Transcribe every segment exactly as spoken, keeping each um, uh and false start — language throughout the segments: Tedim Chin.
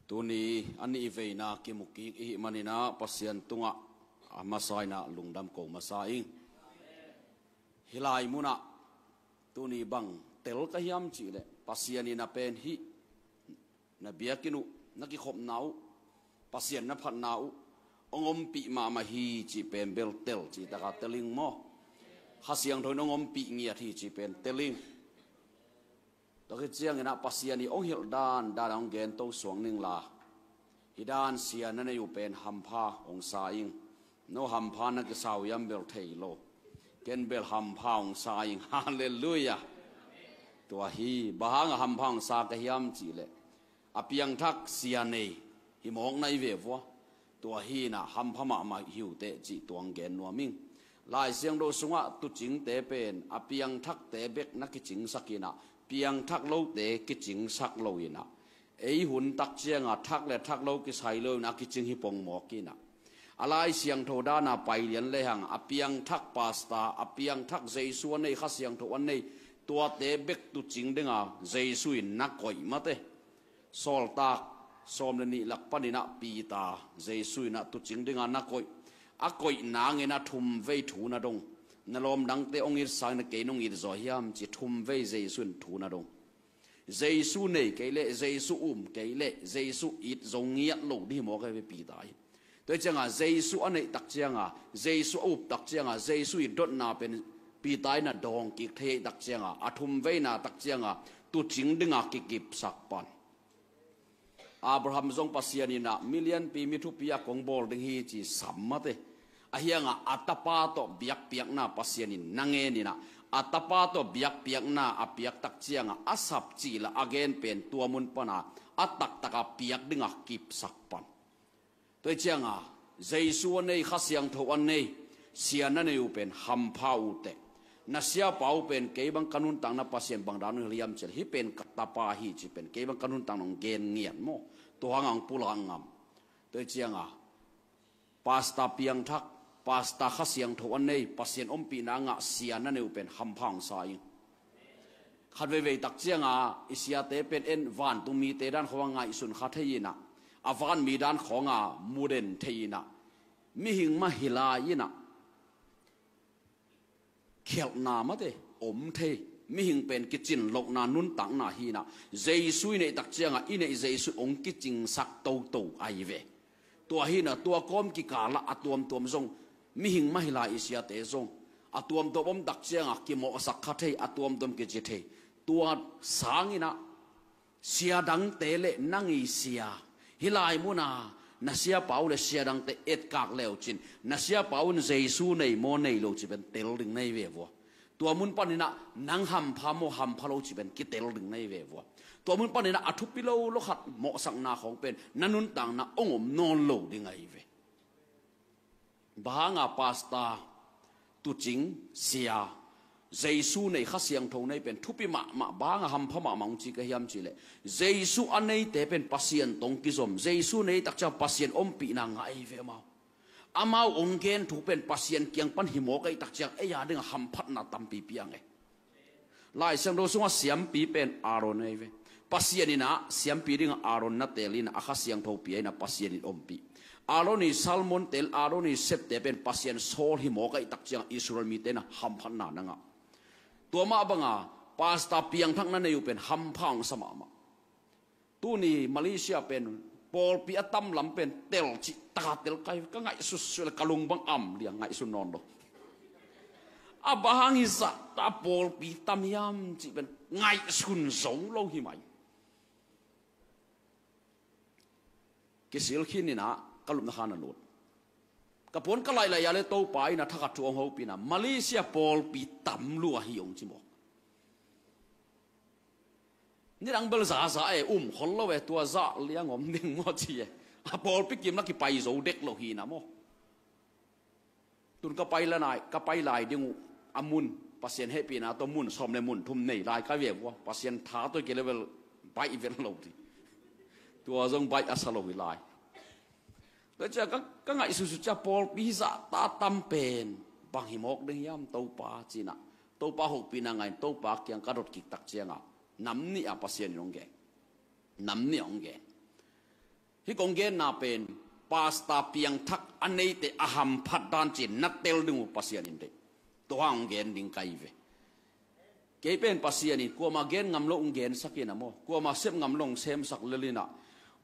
Tuni a nih veina kimu kik i hih manin ah Pasian tungah a masa in ah lungdam ko masa ing. Hih lai munah tuni bang tel ka hiam cih leh Pasian in a pen hih na biakinn uh, na kikhopna uh, Pasian na phatna uh hong ompih mahmah hi cih pen bel tel cih takah tel ing maw? Kha Siangtho in hong ompih ngiat hi cih pen tel ing. Tua khit ciangin ah Pasian i hong hilh dan dan hong gen to suang ning la. Hih dan sia na nei uh pen hampha hong sa ing. No hampha na kisa uh hiam bel thei lo. Ken bel hampha hong sa ing. Halleluiah. Tua hi, bang hangah hampha hong sa ka hiam cih leh a piangthak sia nei hi mawk na hi ve vua. Tua hi in ah hampha mahmah hi uh teh cih tuang gen nuam ing. Lai Siangtho sungah tuucingte pen a piangthakte bek na kicingsak in ah, piangthak lote kicingsak lo in ah, ei hun tak ciangah thak le thak lo kisai lo in ah a kicing hi pongmawk in ah, a Lai Siangtho dan a pai lian lehang a piangthak pastor, a piangthak Jesu a nei, Kha Siangtho a nei, tuate bek tuucing dinga Jesu in na koih mate. Sawltak sawm le nih lak panin ah Peter Jesu in ah tuucing dinga na koih. A koih nangin ah thum vei thu na dong. Na lawm dangte hong it sangin ah kei nong it zaw hiam ci thum vei Jesu in thu na dong. Jesu nei kei leh, Jesu um kei leh, Jesu it zo ngiat lo ding hi mawk hi ve Peter hi. Tua hi ciangah Jesu a neih tak ciangah, Jesu a up tak ciangah, Jesu i dotna pen Peter in a dawng kik thei tak ciangah a thum veina tak ciangah tuucing dingah kikipsak pan. Abraham zong Pasian in ah milianpi mi thupi a kong bawl ding hi ci sam mate. A hiangah a tapa tawh biakpiakna Pasian in na ngen in ah, a tapa tawh biakpiakna a piak tak ciangah a sap cih la a gen pen tua mun pana a taktak a piak dingah kipsak pan. Tua hi ciangah Jesu a nei, Kha Siangtho a nei sia na nei uh pen hampha uh teh. Na siapa uh pen kei bang ka nuntakna Pasian bang dan uh hilh hiam cih leh hih pen ka tapa hi ci pen kei bang ka nuntakna hong gen ngiat maw? Tua hangah hong pulak ngam. Tua hi ciangah pastor piangthak, pastor Kha Siangtho a nei, Pasian ompihna a ngah sia na nei uh pen hampha hong sa ing. Khat veivei tak ciangah i siate pen en vantung mite dan khawng a ngaihsun kha thei in ah, a vanmi dan khawng a muden thei in ah, mihing mah hi lai in ah, khialhna mate om thei. Mihing pen kicin lohna nuntakna hi in ah, Jesu i neih tak ciangah i neih Jesu hong kicingsak toto ahi ve. Tua hi in ah tua kawm kikalah a tuamtuam zong mihing mah hi lai i siate zong a tuamtuam om tak ciangah kimawhsak kha thei, a tuamtuam kici thei. Tua sangin ah sia dangte le nang i sia, hih lai muna na siapa uh le sia dangte etkak leucin na siapa un Jesu nei maw nei lo ci pen tel ding na hi ve vua. Tua mun panin ah nang hampha maw hampha lo ci pen kitel ding na hi ve vua. Tua mun panin ah a thupi lo lo khat mawhsakna khawng pen na nuntakna hong om nawn lo ding ahi ve. Bang hangah pastor, tuucing, sia, Jesu nei, Kha Siangtho nei pen thupi mahmah, bang hangah hampha mahmah hong ci ka hiam cih leh Jesu a neite pen Pasian tawh hong kizom. Jesu nei tak ciang Pasian ompihna ngah ahi ve amau. Amau hong gen thu pen Pasian kiang pan hi mawk ahih tak ciang ei a dingah hamphatna tampi piang e. Lai Siangtho sungah siampi pen Aaron ahi ve. Pasian in ah siampi dingah Aaron na teel in ah a Kha Siangtho pia in ah Pasian in ompih. Aaron i sermon teel, Aaron i septe pen Pasian sawl hi mawk ahih tak ciang Israel mite in ah hamphatna na ngah. Tua mah banga pastor piangthak na nei uh pen hampha hong sa mahmah. Tuni Malaysia pen pawlpi a tam lam pen tel cih taka tel kai ka ngaihsut suh le ka lung bang am liang ngaihsun nawn lo. A bang hang hi zahta pawlpi tam hiam cih pen ngaihsun zo lo hi mai. Kisil khin in ah ka lupna khan a lut. Ka puan ka laih laih a le Topa in a thakhat thu hong hopih in ah Malaysia pawlpi tam lua hi hong ci mawk. Nidang bel zaza e, um khol lo e, tua zah liang om ding maw ci e. A pawlpi kim la kipai zo dek lo hi na maw. Tun ka pai la nai, ka pai lai ding uh a mun, Pasian hehpihna tawh mun sawm le mun thum nei lai ka ve vua. Pasian tha tawh kei le bel baih ven lo ding. Tua zong baih a sa lo hi lai. Tua ciah ka, ka ngaihsutsuh ciah pawlpi hi zahta tam pen bang hi mawk ding hiam Topa ci-in ah Topa hopihna ngah in Topa kiang ka dot kik tak ciangah nam nih ah Pasian in hong gen. Nam nih ah hong gen. Hih kong genna pen pastor piangthak a neite a hamphat dan cih na tel ding uh Pasian in deih. Tua hang hong gen ding ka hi ve. Kei pen Pasian in kuamah gen ngam lo hong gensak in ah maw, kuamah sep ngam lo hong semsak lel in ah,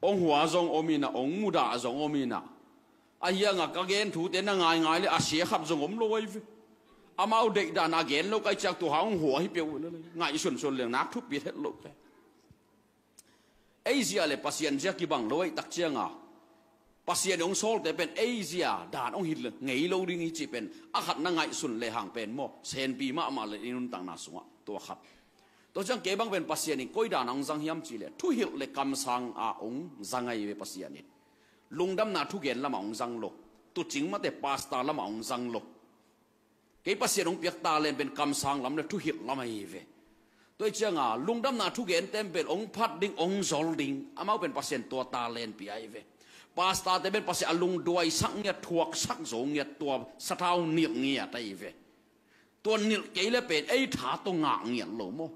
hong hua zong om in ah, hong mudah zong om in ah, ahi hangah ka gen thute na ngaingai leh a sia khat zong om lo ahi ve. Amau deihdan a gen lo ka hih ciang tua hang hong hua hi peuh uh lel, ngaihsunsun leng nak thupi het loh pen. Ei zia le Pasian zia kibang lo ahih tak cianga, Pasian hong sawlte pen ei zia dan hong hi ngei lo ding hi cih pen a khat na ngaihsun lehang pen maw, senpi mahmah le i nuntakna sungah tua khat. Tua ciang kei bang pen Pasian in koi dan a hong zang hiam cih leh, thuhilh le kamsang a hong zang ahi ve Pasian in. Lungdamna thugen lamah hong zang lo, tuucing mate pastor lamah hong zang lo. Kei Pasian hong piak talent pen kamsang lam le thuhilh lam ahi ve. Tua hi cianga lungdamna thugente pen hong phat ding, hong zol ding, amau pen Pasian tua talent pia ahi ve. Pastorte pen Pasian a lungduaisak ngiat, thuaksak zo ngiat, tua sathau nilh ngiat ahi ve. Tua nilh kei le pen ei tha tawh ngak ngiat lo maw.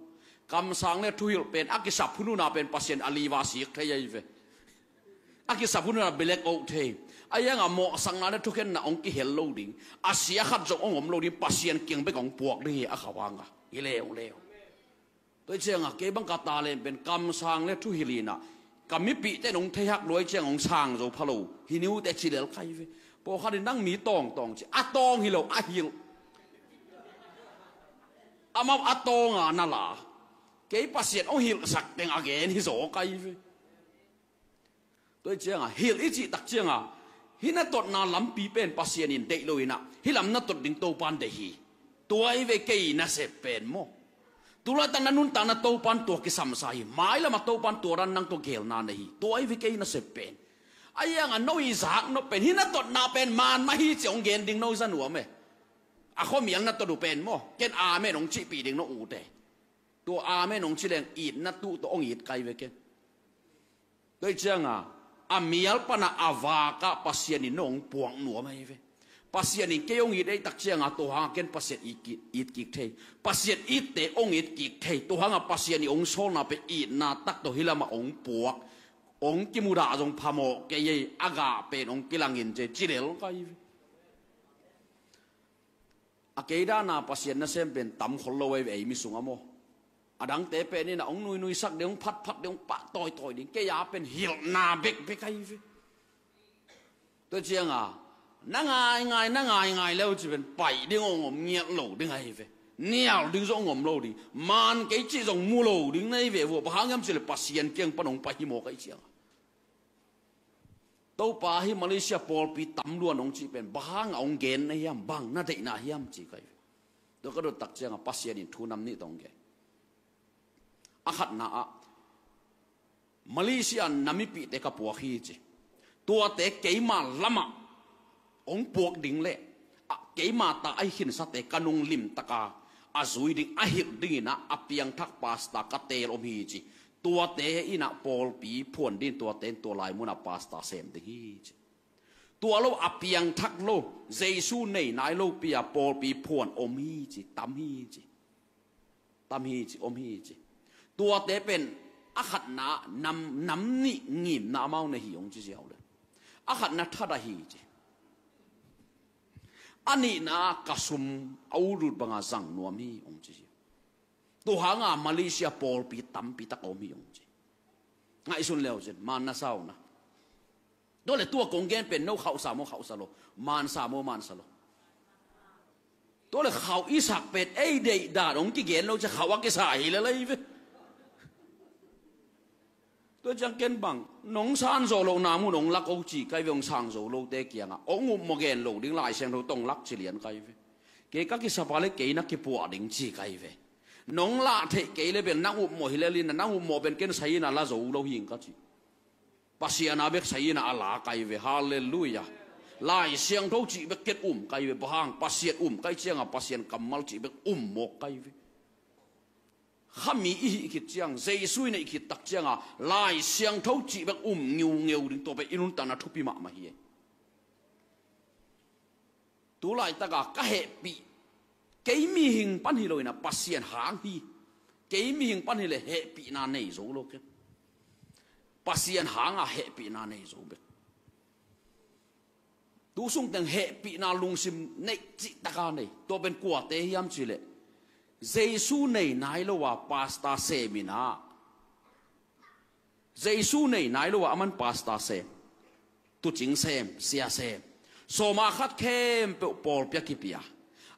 Kamsang le thuhilh pen a kisap hun hun a pen Pasian a liva sik thei ahi ve. A kisap hun hun a black out thei. Ahi hangah mawhsakna le thukhenna hong kihel lo ding, a sia khat zong hong om lo ding, Pasian kiang bek hong puak ding hi a khauh hangah. Hi leuleu. Tua hi ciangah kei bang ka talent pen kamsang le thuhilh in ah, ka mipihte in hong theihak lua hi ciang hong sang zo pha lo hi ni uh teh ci lel ka hi ve. Pawlkhat in nang mi tawngtawng ci, a tawng hi lo, a hilh. Amau a tawnga na la. Kei Pasian hong hilhsak teng a gen hi zaw ka hi ve. Tua hi cianga hilh i cih tak cianga, hih na totna lampi pen Pasian in deih lo in ah, hih lam na tot ding Topan deih hi. Tua hi ve kei nasep pen maw. Tulaitak na nuntakna Topan tua kisamsa hi. Mailamah Topan tua dan nang tua geelna nei hi. Tua hi ve kei nasep pen. Ahi hangah no i zak nop pen, hih na totna pen man mah hi ci hong gen ding no za nuam e. A khuamial na tot uh pen maw, ken amen hong cihpih ding no ute. Tua amen hong ci leng itna tuh tawh hong it ka hi ve ken. Tua hi cianga a mial pana a vakah Pasian in no hong puak nuam ahi ve. Pasian in kei hong it ahih tak cianga tua hangah ken Pasian it kik, it kik thei. Pasian itte hong it kik thei. Tua hangah Pasian in hong sawlna pen itna tak tawh hih lamah hong puak, hong kimudah zong phamawh kei ei, a gah pen hong kilangin ci, ci lel ka hi ve. A kei dana Pasian nasem pen tam khol lo ahi ve ei mi sungah maw. A dangte pen in ah hong nuinuisak ding, hong phatphat ding, hong pah tawitawi ding, kei a pen hilhna bekbek ahi ve. Tua cianga na ngaingai, na ngaingai le uh ci pen pai ding hong om ngiat lo ding ahi ve. Nial ding zong hong om lo ding, man kei cih zong mu lo ding na hi ve uh a. Bang hang hiam cih leh Pasian kiang pan hong pai hi mawk ahih cianga. Topa, hih Malaysia pawlpi tam luan hong cih pen bang hangah hong gen na hiam, bang na deihna hiam ci ka hi ve. Tua ka dot tak ciangah Pasian in thu nam nih tawh hong gen. A khatna ah Malaysia na mipihte ka puak hi ci. Tuate keima lamah hong puak ding le, a, keima ta ahi khinsate ka nung limtaka a zui ding, a hilh dingin ah a piangthak pastor ka teel om hi ci. Tuate in ah pawlpi phuan ding, tuate in tua lai munah pastor sem ding hi ci. Tua lo a piangthak lo, Jesu nei nai lopi a pawlpi phuan om hi ci, tam hi ci. Tam hi ci, om hi ci. Tuate pen a khatna nam, nam nih ngimna amau nei hi hong ci ziau le. A khatna thadah hi ci. A nihna ka sum a ulut banga zang nuam hi hong ci ziau. Tua hanga Malaysia pawlpi tampi tak om hi hong ci. Ngaihsun leu cin, man na sa uh na. Tua le tua kong gen pen no khauhsa maw khauhsa lo, mansa maw mansa lo. Tua le khauh i sak pen ei deih dan hong kigen lo ci, khauh a kisa hi le lei ve. Tua ciang ken bang nong san zo lo na mun hong lak o ci ka hi ve, hong sang zo lote kiangah hong upmawh gen lo ding Lai Siangtho tawh hong lak ci lian ka hi ve. Kei ka kisapa le kei na kipuah ding ci ka hi ve. Nong lah theih kei le pen nang upmawh hi le lin a, nang upmawh pen ken sai in a la zo lo hing ka ci. Pasian a bek sai in a la ka hi ve. Halleluiah. Lai Siangtho cih bek ken um ka hi ve. Bang hang, Pasian um ka hih ciangah Pasian kammal cih bek um mawk ka hi ve. Khami i hih khit ciang, Jesu i neih khit tak ciangah Lai Siangtho cih bek um ngiungeu ding, tua pen i nuntakna thupi mahmah hi. Tulaitaka ka hehpih, kei mihing pan hi lo in a Pasian hang hi. Kei mihing pan hi le hehpihna nei zo lo ken. Pasian hanga hehpihna nei zo bek. Tu sung teng hehpihna lungsim neih cihtaka nei. Tua pen kuate hiam cihleh, Jesu nei nai lo a pasta sem in ah, Jesu nei nai lo a aman pasta sem, tucing sem, sia sem, sawma khat khempeuh pawlpi a kipia.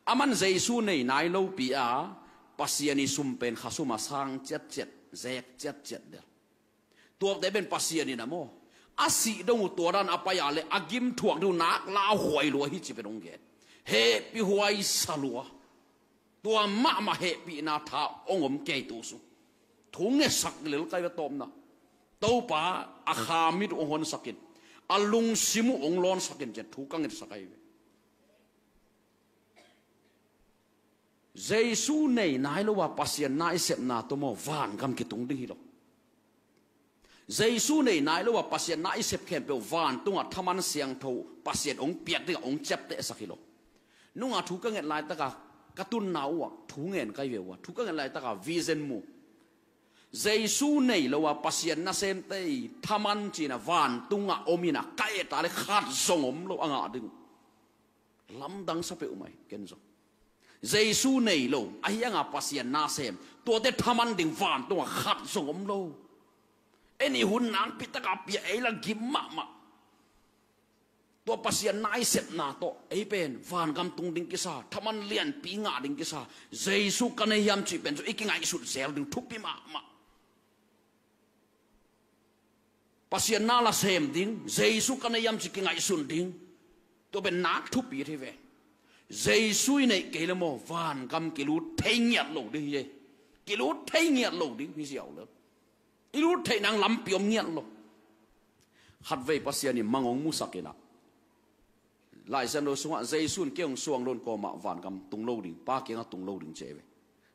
Aman Jesu nei nai lopi a, Pasian i sum pen khasum a sang ciatciat, zek ciatciat del. Tuate pen Pasian in a maw, a sih dong uh tua dan a pai a le a gim thuak ding uh nak lauhuai lua hi ci pen hong gen. Hehpihhuai sa lua. Tua mahmah hehpihna tha hong om kei tu sung. Thu ngetsak lel kai ve tawpna. Topa a khamit uh hong honsakin, a lungsim uh hong lawnsakin cian thu ka ngetsak ai ve. Jesu nei nai lo a Pasian na i sepna tawh maw, vangam kitung ding hi lo. Jesu nei nai lo a Pasian na i sep khempeuh vantungah thaman siangtho Pasian hong piak dingah hong ciaptehsak hi lo. Nunga thu ka nget laitaka ka tunna uh ah thu ngen kai ve uh a, thu ka nget laitaka vision mu. Jesu nei lo a Pasian nasemte i thaman cina vantungah om ina ka et a le khat zong om lo a ngah ding uh. Lamdang sa peuhmah hi ken zong. Jesu nei lo ahi anga Pasian na sem, tuate thaman ding vantungah khat zong om lo. En i hun nakpi taka pia ei la gim mahmah. Tua Pasian na i sepna tawh ei pen vangam tung ding kisa, thaman lianpi ngah ding kisa. Jesu ka nei hiam cih pen zong i kingaihsut zel ding thupi mahmah. Pasian na la sem ding, Jesu ka nei hiam ci kingaihsun ding. Tua pen nak thupi thei ve. Jesu i neih kei le maw, vangam kilut thei ngiat lo ding hi ei. Kilut thei ngiat lo ding hi ziau le. I lut theih nang lampi om ngiat lo. Khatvei Pasian in mang hong musak inah, Lai Siangtho sungah Jesu in kei hong suang lo in kawmah vangam tung lo ding, Pa kiangah tung lo ding ci ei ve.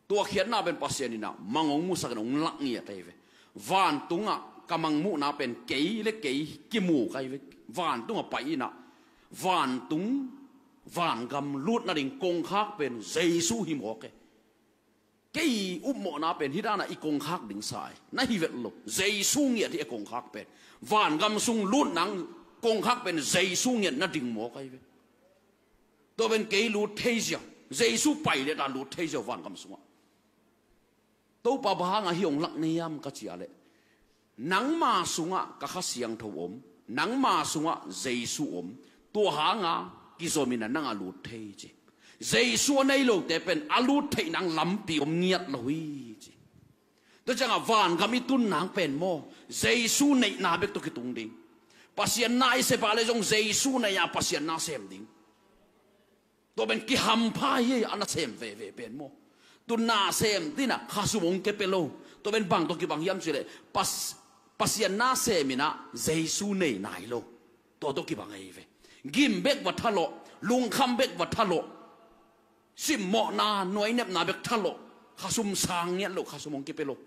Tua khiatna pen Pasian inah mang hong musak in hong lak ngiat ei ve. Vantungah ka mangmuhna pen kei le kei kimu kai ve. Vantungah pai inah vantung, vangam lut nading kongkhak pen Jesu hi mawk e. Kei upmawhna pen hih danah i kongkhak ding sa ei. Na hi vet lo. Jesu ngiat hi e kongkhak pen. Vangam sung lut nang kongkhak pen Jesu ngiat na ding mawk ei ve. Tua pen kei lut thei ziau. Jesu pai le ta lut thei ziau vangam sungah. Topa bang hangah hih hong lak na hiam ka cih leh, nangma sungah ka Kha Siangtho om, nangma sungah Jesu om, tua hangah kizom inah nang a lut thei ci. Jesu a nei lote pen a lut theih nang lampi om ngiat lo hi ci. Tua ciangah vangam i tun nang pen maw, Jesu neihna bek tawh kitung ding. Pasian na i sep a le zong Jesu nei a Pasian na sem ding. Tua pen kihampha hi a na sem veve pen maw. Tun na sem dinah khasum hong kepia lo. Tua pen bang tawh kibang hiam cih leh, Pas-, Pasian na sem inah Jesu nei nai lo. Tua tawh kibang ei ve. Gim bek va thalawh, lungkham bek va thalawh, simmawhna nuainepna bek thalawh, khasum sang ngiat lo, khasum hong kepia lo.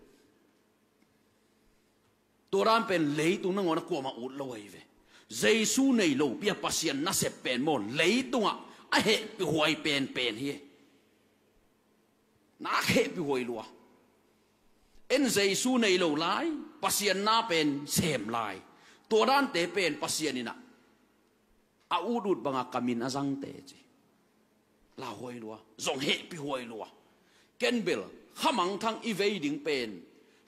Tua dan pen leitung nangawn a kuamah ut lo ahi ve. Jesu nei lopi a Pasian nasep pen maw, leitungah a hehpihhuai penpen hi. Nak hehpihhuai lua. En Jesu nei lo lai, Pasian na pen sem lai. Tua dante pen Pasian inah a utut bangah ka min a zangte ci. Lauhuai lua, zong hehpihhuai lua. Ken bel khamangthang i vei ding pen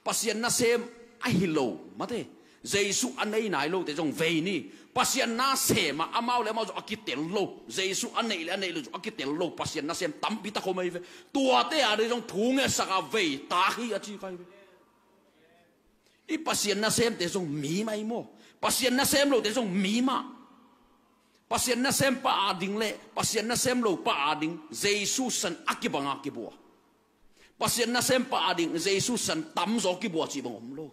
Pasian nasem ahi lo mate. Jesu a nei nai lote zong vei ni. Pasian nasem ah amau le amau zong a kitel lo. Jesu a neih le a neih lo zong a kitel lo. Pasian nasem tampi tak om ahi ve. Tuate a dei zong thu ngetsak a vei tak hi a ci kai ve. I Pasian nasemte zong mi mah hi maw. Pasian nasem lote zong mi mah. Pasian nasem pa ading le Pasian nasem lo pa ading Jesu san a kibang a kibua. Pasian nasem pa ading Jesu san tamzaw kibua cih bang om lo.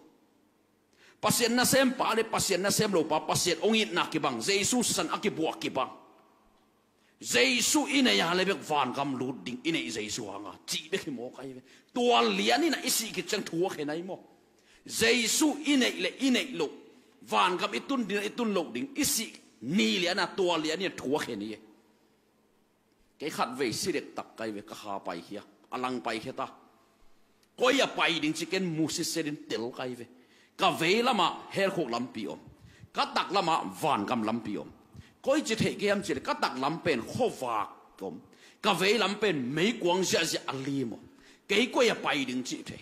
Pasian nasem pa le Pasian nasem lo pa Pasian hong itna kibang, Jesu san a kibua kibang. Jesu i neih a le bek vangam lut ding, i neih Jesu hanga cih bek hi mawk ahi ve. Tua lian inah i sih khit ciang thu a khen ahi maw. Jesu i neih le i neih loh, vangam i tun ding i tun loh ding i sih ni lianah tua lian inah thu a khen hi. Kei khatvei si dektak kai ve, ka kha paikhia, a lang paikhia ta. Koi a pai ding ci ken mu sitset in tel kai ve. Ka vei lamah helkhuk lampi om, ka tak lamah vangam lampi om. Koi ci theih kei hiam cih leh ka tak lam pen khuavak om, ka vei lam pen meikuang ziahziah a lim om. Kei koi a pai ding cih thei.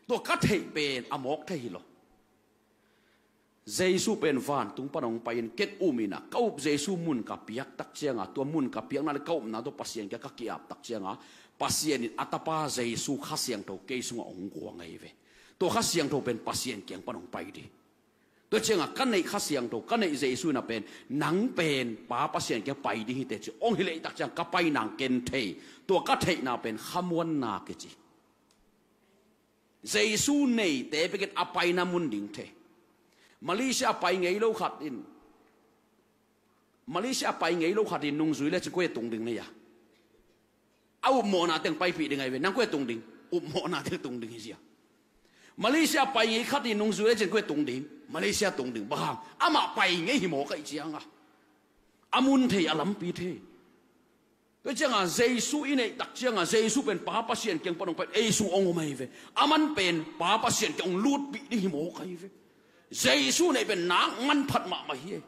Tua ka theih pen a mawk thei hi lo. Jesu pen vantung pan hong pai-in ken um in ah, ka up Jesu mun ka piak tak ciangah, tua mun ka piakna le ka upna tawh Pasian kiang ka ki-ap tak ciangah, Pasian in a Tapa Jesu Kha Siangtho kei sungah hong guang ahi ve. Tua Kha Siangtho pen Pasian kiang pan hong pai ding. Tua ciangah ka neih Kha Siangtho, ka neih Jesu in ah pen, nang pen Pa Pasian kiang pai ding hi teh ci, hong hilh tak ciang ka pai nang ken thei. Tua ka theihna pen khamuanna kici. Jesu neite bekin a paina mun ding thei. Malaysia a pai ngei lo khat in, Malaysia a pai ngei lo khat in nungzui lecin koi a tung ding na hia? A upmawhna teng paipih ding ahi ve. Nang koi a tung ding? Upmawhna teng tung ding hi zia. Malaysia a pai ngei khat in nungzui lecin koi a tung ding? Malaysia tung ding. Bang hang? Amah pai ngei hi mawk ahih ciangah, a mun thei, a lampi thei. Tua ciangah Jesu i neih tak ciangah Jesu pen Pa Pasian kiang pan hong pai, ei sung hong om ahi ve. Aman pen Pa Pasian kiang hong lutpih ding hi mawk ahi ve. Jesu neih pen nak manphat mahmah hi.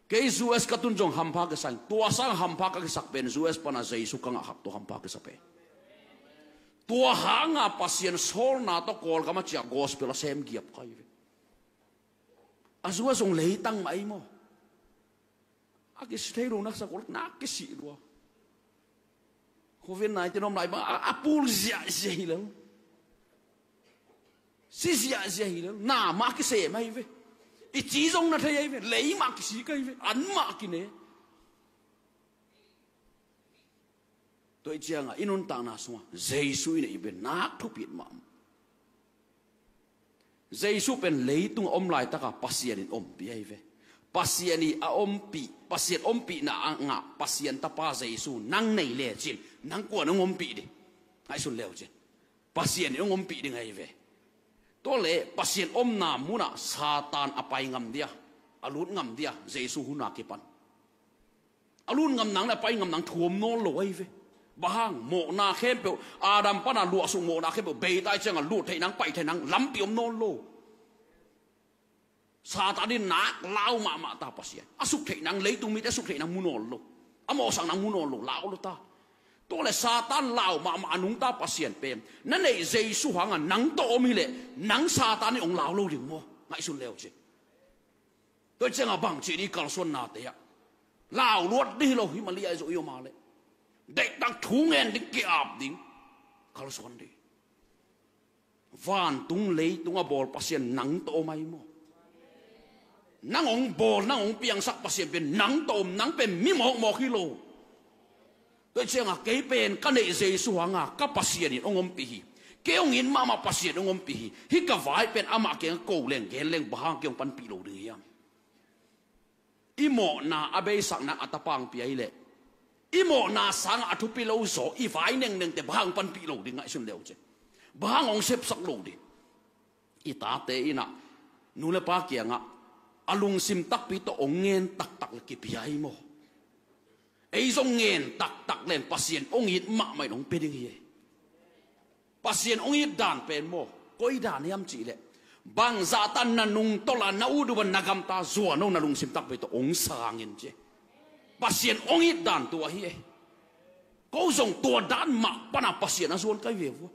Kei U S ka tun zong hampha ka sa ing. Tua sang hampha ka kisak pen U S pana Jesu ka ngahkhak tua hampha ka sa pen. Tua hanga Pasian sawlna tawh Kawlgam a ciah gospel a sem giap ka hi ve. A U S zong leitang mah ei maw. A kisi thei lo nak sa kol nak kisi lua. Covid nineteen om lai bang a, a pul ziahziah hi lo. Si ziahziah hi lo. Na mah kisem ahi ve. I ci zong na thei ahi ve. Lei mah kisik ahi ve. An mah kine. Tua i ciangah i nuntakna sungah Jesu i neih pen nak thupit mah. Jesu pen leitung a om laitakah Pasian in ompih ahi ve. Pasian i a ompih, Pasian ompihna a ngah Pasian Tapa Jesu nang nei lecin nang kuan hong ompih ding? Ngaihsun leu cin. Pasian in hong ompih ding ahi ve. Tua le Pasian omna munah Satan a pai ngam dia, a lut ngam dia, Jesu hun a kipan. A lut ngam nang le a pai ngam nang thuam nawn lo ahi ve. Bang hang? Mawhna khempeuh, Adam pana luahsuk mawhna khempeuh beita i ciangah lut theih nang, pai theih nang lampi om nawn lo. Satan in nak lau mahmah ta Pasian. A suk theih nang, leitung mite a suk theih nang mu nawn lo. A mawhsak nang mu nawn lo, lau lo ta. Tua le Satan lau mahmah a nungta Pasian pen na neih Jesu hangah nang tawh om hileh nang Satan in hong lau lo ding maw? Ngaihsun leu cin. Tua ciangah bang cih ding i kalsuannate ah lau luat ding hi lo hi mah liai zo i om a leh. Deihtak thu ngen ding, ki-ap ding. Kalsuan ding. Vantung leitung a bawl Pasian nang tawh om ahi maw? Nang hong bawl, nang hong piangsak Pasian pen nang tawh om, nang pen mi mawkmawk hi lo. Tua ciangah kei pen ka neih Jesu hanga ka Pasian in hong ompih hi. Kei hong it mahmah Pasian hong ompih hi. Hih ka vai pen amah kiangah ko leng gen leng bang hang kei hong panpih lo ding hiam? I mawhna a beisakna a tapang pia hileh i mawhna sangah a thupi lo zaw i vai nengnengte bang hang panpih lo ding? Ngaihsun leu cin. Bang hang hong sepsak lo ding? I tate inah nu le pa kiangah a lungsim takpi tawh hong ngen taktak le kipia hi maw? Ei zong ngen taktak len Pasian hong it mahmah in hong pia ding hi. Pasian hong it dan pen maw, koi dan hiam cihleh bangzahta na nungtolh a na ut uh a na gamta zuan uh na lungsim takpi tawh hong sang in ci. Pasian hong it dan tua hi. Ko zong tua dan mah pana Pasian a zuan kai ve vua.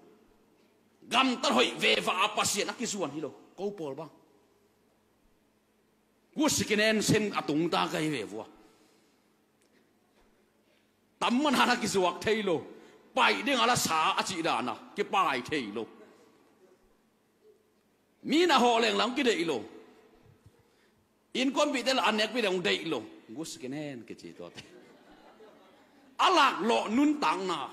Gamtat hoih veva a Pasian a kizuan hi lo ko pawl bang. Gusikinen sen a tungta kai ve vua. Tam mana na kizuak thei lo. Paih dinga la sa a cih dana kipai thei lo. Mi na hawh leng lang kideih lo. Innkuanpihte la a nekpih leng deih lo. Gusikinen kici tuate. A laklawh nuntakna.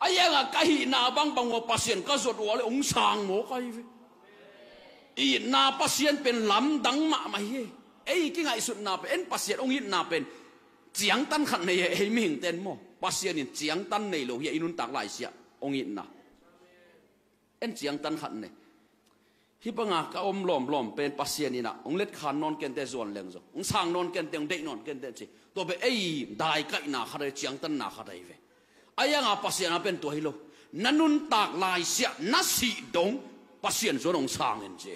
A ianga ka hihna bangbang ua Pasian ka zot ua le hong sang maw ka hi ve. Itna Pasian pen lamdang mahmah hi. Ei kingaihsutna pen en Pasian hong itna pen ciangtan khat nei hi ei mihingten maw? Pasian in ciangtan nei lo hi a i nuntak laisiah hong itna. En ciangtan khat nei. Hih banga ka om lawmlawm pen Pasian inah hong letkhan nawn kente zuan leng zong hong sang nawn kente hong deih nawn kente ci. Tua pen ei daikaihna khat ahi ciangtanna khat ahi ve. A ianga Pasian a pen tua hi lo. Na nuntak laisiah na sih dong Pasian zuan hong sang in ci.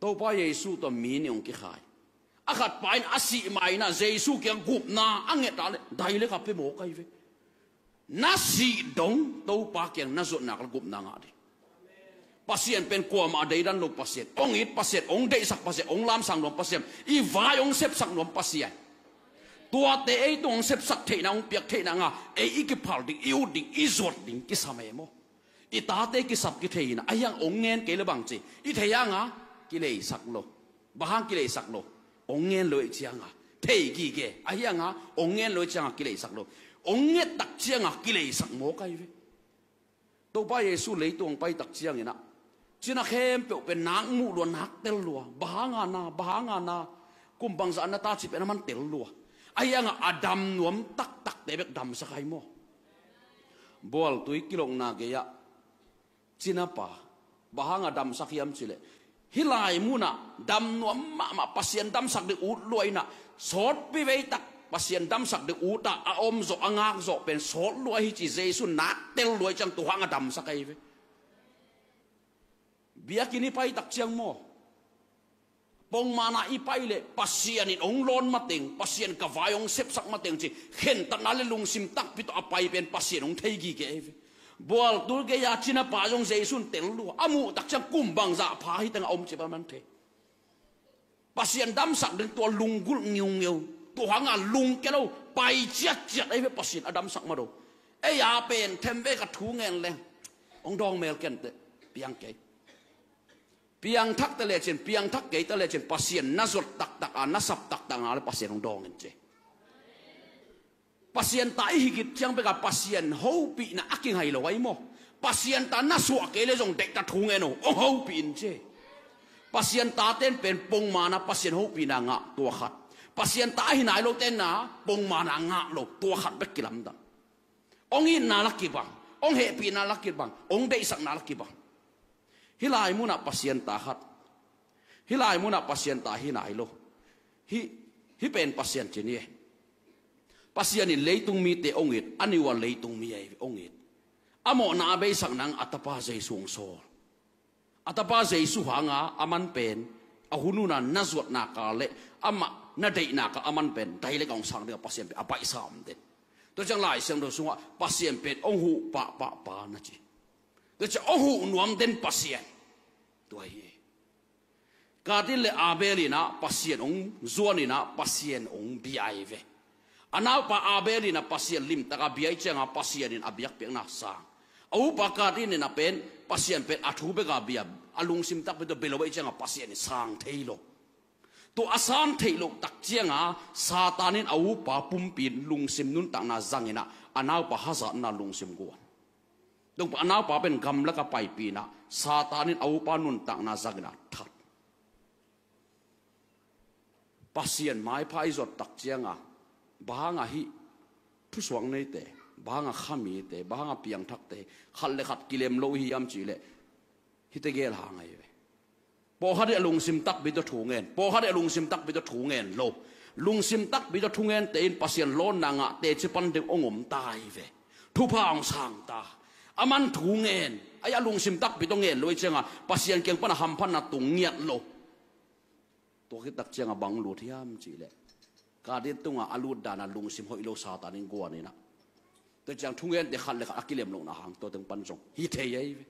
Topa Jesu tawh mi nih hong kikhai. A khat pa in a sih ma-in ah Jesu kiang gupna a nget ah leh dailek a pia mawk ahi ve. Na sih dong Topa kiang na zuatnak le gupna ngah ding. Pasian pen kuamah deidan lo Pasian, hong it Pasian, hong deihsak Pasian, hong lamsang nuam Pasian, i vai hong sepsak nuam Pasian. Tuate ei tung hong sepsak theihna, hong piak theihna nga ei i kiphal ding, i ut ding, i zuat ding kisam e maw? I tate kisap kithei in ah, ahi hang hong ngen kei le bang ci, i thei hanga kileisak lo. Bang hang kileisak lo? Hong ngen lo i cianga thei gige, ahi hanga hong ngen lo i cianga kileisak lo. Hong nget tak cianga kileisak mawk ahi ve. Topa Jesu leitung hong pai tak ciangin ah, cina khempeuh pen nak muh lua, nak tel lua, bang hanga na, bang hanga na, kum bangzah na ta ci pen a man tel lua. Ahi hanga a dam nuam taktakte bek damsak ahi maw? Bualtui kilokna gei-ah cinapa, bang hanga damsak hiam cileh, hih lai munah dam nuam mahmah, Pasian damsak ding ut lua in ah, sawtpi veitak Pasian damsak ding utah a om zawh, a ngak zawh pen sawt lua hi ci Jesu nak tel lua i ciang tua hanga damsak ahi ve. Biakinn i pai tak ciang maw, pongmana i pai leh Pasian in hong lawn mateng, Pasian ka vai hong sepsak mateng ci khentatna le lungsim takpi tawh a pai pen Pasian hong thei gige ahi ve. Bualtui gei-a cinapa zong Jesu in tel lua, a muh tak ciang kum bangzah pha hi teng a om ci pen a man thei. Pasian damsak ding tua lunggulh ngiungeu, tua hanga lungkia lo, pai ciatciat ahi ve Pasian a damsak ma do. Ei a pen themvei ka thu ngen leng hong dawng mel kenteh, piang kei. Piangthak ta lecin, piangthak kei ta lecin, Pasian na zuat taktak a, na sap taktak na le Pasian hong dawng in ci. Pasian ta i hi khit ciang bek a Pasian hopihna a kingai lo ahi maw? Pasian ta na suah kei le zong deihta thu ngen o, hong hopih in ci. Pasian taten pen pongmana Pasian hopihna ngah, tua khat. Pasian ta ahi nai loten na pongmana ngah lo, tua khat bek kilamdang. Hong itna la kibang, hong hehpihna la kibang, hong deihsakna la kibang. Hih lai munah Pasian ta khat, hih lai munah Pasian ta hi nai lo. Hih, hih pen Pasian cin hi. Pasian in leitung mite hong it, a niua leitung mi ahi hong it. A mawhna a beisak nang a tapa Jesu hong sawl. A tapa Jesu hanga a man pen, a hun huna na zuatnaka le amah na deihnaka a man pen dailek a hong sang ding a Pasian pen a baihsa om den. Tua ciang Lai Siangtho sungah Pasian pen hong huh pahpah pa na ci. Tua ciang hong huh nuam den Pasian. Tua hi. Kain le Abel in ah Pasian hong zuan in ah Pasian hong bia ahi ve. A naupa Abel in ah Pasian limtaka bia i cianga Pasian in a biakpiakna sang. A upa Kain in ah pen Pasian pen a thu beka bia, a lungsim takpi tawh bia lo i cianga Pasian in sang thei lo. Tua a sang theih loh tak cianga Satan in a upa pumpi in lungsim nuntakna zang in ah a naupa hazatna lungsim guan. Tua a naupa pen gamlaka paipih in ah Satan in a upa nuntakna zang in ah that. Pasian maipha i zuat tak cianga bang hanga hih thusuak neite, bang hanga khamite, bang hanga piangthakte khat le khat kilem lo i hi hiam cihleh, hihte gel hang ahi ve. Pawlkhat in a lungsim takpi tawh thu ngen, pawlkhat in a lungsim takpi tawh thu ngen lo. Lungsim takpi tawh thu ngente in Pasian lawnna ngah teci pan ding hong om ta hi ve. Thupha hong sang ta. A man thu ngen, a lungsim takpi tawh ngen lo i cianga Pasian kiang pana hamphatna tung ngiat lo. Tua khit tak cianga bang lut hiam cihleh, Kain tunga a lut dana lungsim hoih lo Satan in guan in ah, tua ciang thungente khat le khat a kilem lohna hang tua teng pan zong hi thei ahi ve.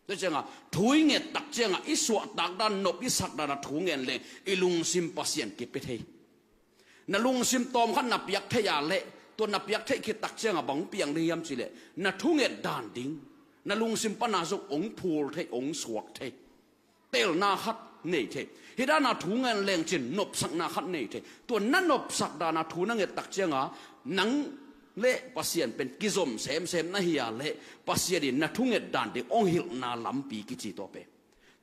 Tua cianga thu i nget tak cianga i suahtak dan, nop i sak dana thu ngen leng i lungsim Pasian kipia thei. Na lungsim tawmkhat na piak thei a leh, tua na piak theih khit tak cianga bang piang ding hiam cihleh, na thunget dan ding, na lungsim pana zong hong phul thei, hong suak thei. Telna khat nei thei. Hih dana thu ngen leng cin nopsakna khat nei thei. Tua na nopsak dana thu na nget tak cianga nang le Pasian pen kizom semsem na hi a leh, Pasian in na thunget dan ding hong hilhna lampi kici tua pen.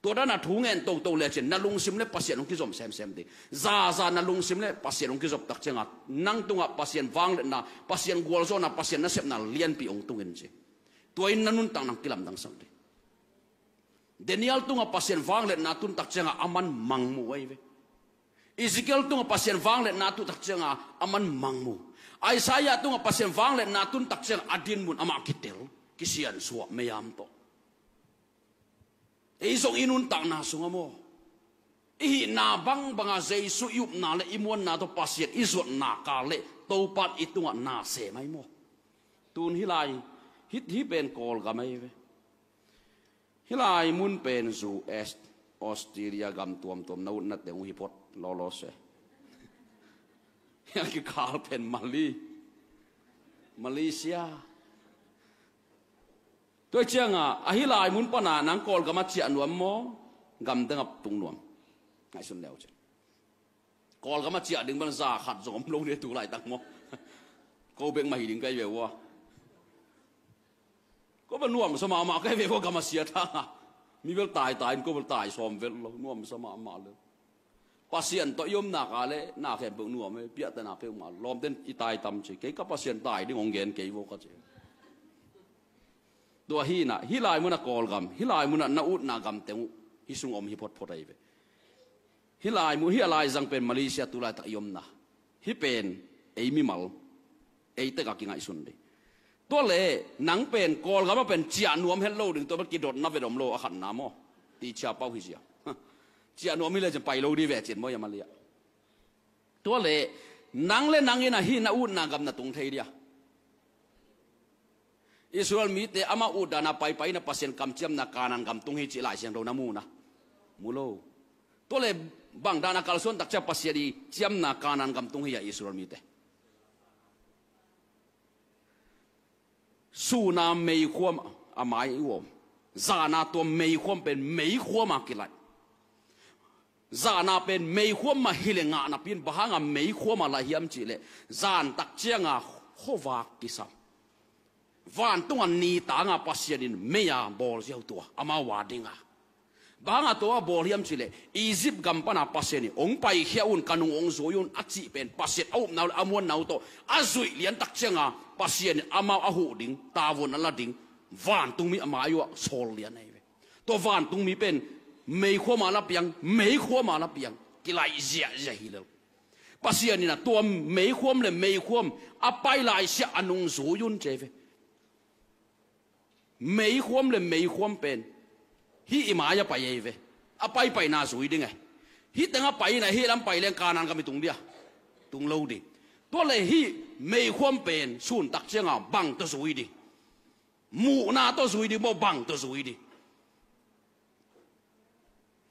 Tua dana thu ngen toto lecin na lungsim le Pasian hong kizom semsem ding. Zaza na lungsim le Pasian hong kizop tak cianga nang tungah Pasian vangliatna, Pasian gualzawhna, Pasian nasepna lianpi hong tungin ci. Tua in na nuntak nang kilamdangsak ding. Daniel tungah Pasian vangliatna tun tak cianga a man mangmu ahi ve. Ezekiel tungah Pasian vangliatna tun tak cianga a man mangmu. Isaiah tungah Pasian vangliatna tun tak cianga a dinmun amah kitel, kisiansuah, meiam tawh. Ei zong i nuntakna sungah maw, i hihna bangbanga Jesu i upna le i muanna tawh Pasian i zuatna kal le Topan i tungah na sem ahi maw? Tun hih lai, hih, hih pen Kawlgam ahi ve. Hih lai mun pen U S, Australia gam tuamtuam na utna teng uh hi phot lawlaw se. Hih a kikal pen Mali, Malaysia. Tua cianga a hih lai mun pana nang Kawlgam a ciah nuam maw, gam dang a tung nuam? Ngaihsun leu cin. Kawlgam a ciah ding pan za khat zong om lo ni tu laitak maw? Ko bek mah hi ding kai ve ua. Ko bel nuamsa mahmah kai ve ua, gam a sia thanga. Mi bel taitai in ko bel tai sawm vel lo, nuamsa mahmah lo. Pasian tawh i omna ka le na khempeuh nuam e, piahtana peuhmah, lawmten i tai tam ci. Kei ka Pasian tai ding hong gen kei vo ka ci. Tua hi na, hih lai muna Kawlgam, hih lai muna na utna gam teng uh hih sung om hi photphot ahi ve. Hih lai mu, hih a laizang pen Malaysia tu laitak i omna. Hih pen ei mimal, ei tek a kingaihsun ding. Tua le nang pen Kawlgam a pen ciah nuam het lo ding, tua bel kidotna vet om lo, a khatna maw? Ti cia pau hi cia. Ciah nuam hi le cin pai lo di ve cin maw, ia Malia. Tua le nang le nang in a hih na utna gam na tung thei dia? Israel mite ama utdana paipai na Pasian kamciamna Kanaan gam tung hi cih Lai Siangtho na mu na? Mu lo. Tua le bang dana kalsuan takcia Pasian i ciamna Kanaan gam tung hi a Israel mite? Suna meikhuam a mai uom. Zana tua meikhuam pen meikhuam a kilaih. Zana pen meikhuam mah hi le ngah napi in bang hanga meikhuam a laih hiam cih leh, zan tak cianga khuavak kisam. Vantunga nitanga Pasian in mei a bawl ziau tua, amau a dinga. Bang hanga tua a bawl hiam cih leh, Egypt gam pana Pasian in hong paikhia un, ka nung hong zui un a cih pen Pasian a upna uh le a muanna uh tawh a zuih lian tak cianga Pasian in amau a huh ding, tavuan a la ding, vantungmi a mai uh ah sawl lian ahi ve. Tua vantungmi pen meikhuam a la piang, meikhuam a la piang, kilaih ziahziah hi lo. Pasian in a tua meikhuam le meikhuam a pai laisiah a nung zui un ci ve. Meikhuam le meikhuam pen hih i mai a pai ahi ve. A paipaina zui ding e. Hih teng a pai in a hih lam pai leng Kanaan gam i tung dia? Tung lo ding. Tua le hih meikhuam pen sun tak cianga bang tawh zui ding? Muhna tawh zui ding maw, bang tawh zui ding?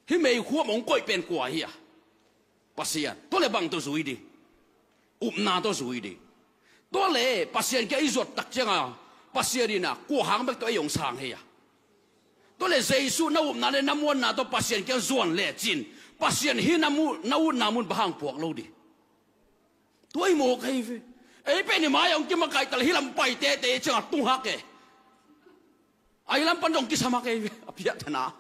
Hih meikhuam hong koih pen kua hi a? Pasian. Tua le bang tawh zui ding? Upna tawh zui ding. Tua le Pasian kia i zuat tak cianga Pasian in a kua hang bek tawh ei hong sang hi a? Tua le Jesu na upna le na muanna tawh Pasian kia zuan lecin, Pasian hih na mu-, na utna mun bang hang puak lo ding? Tua i mawk ahi ve. Ei pen i mai a hong kimakaih tal hih lam pai tete cianga tung hak e. Ahi lam pan dong kisam hak ahi ve. A piahtana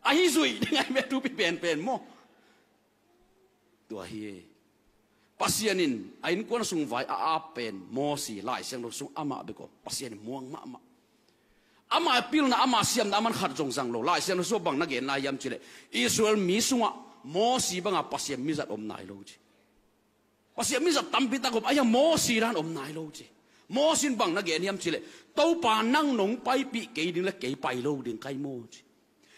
ahi zuih ding ahi ve, tupi penpen maw? Tua hi e. Pasian in a innkuan sung vai a ap pen Mosi, Lai Siangtho sung amah bek om. Pasian in muang mahmah. Ama pilna, ama siamna, aman khat zong zang lo. Lai Siangtho sung bang na gen lai hiam cih leh, Israel mi sungah Mosi banga Pasian mizat om nai lo ci. Pasian mizat tampi tak om, ahi a Mosi dan om nai lo ci. Mosi in bang na gen hiam cih leh, Topa nang nong paipih kei ding le kei pai lo ding kai maw ci.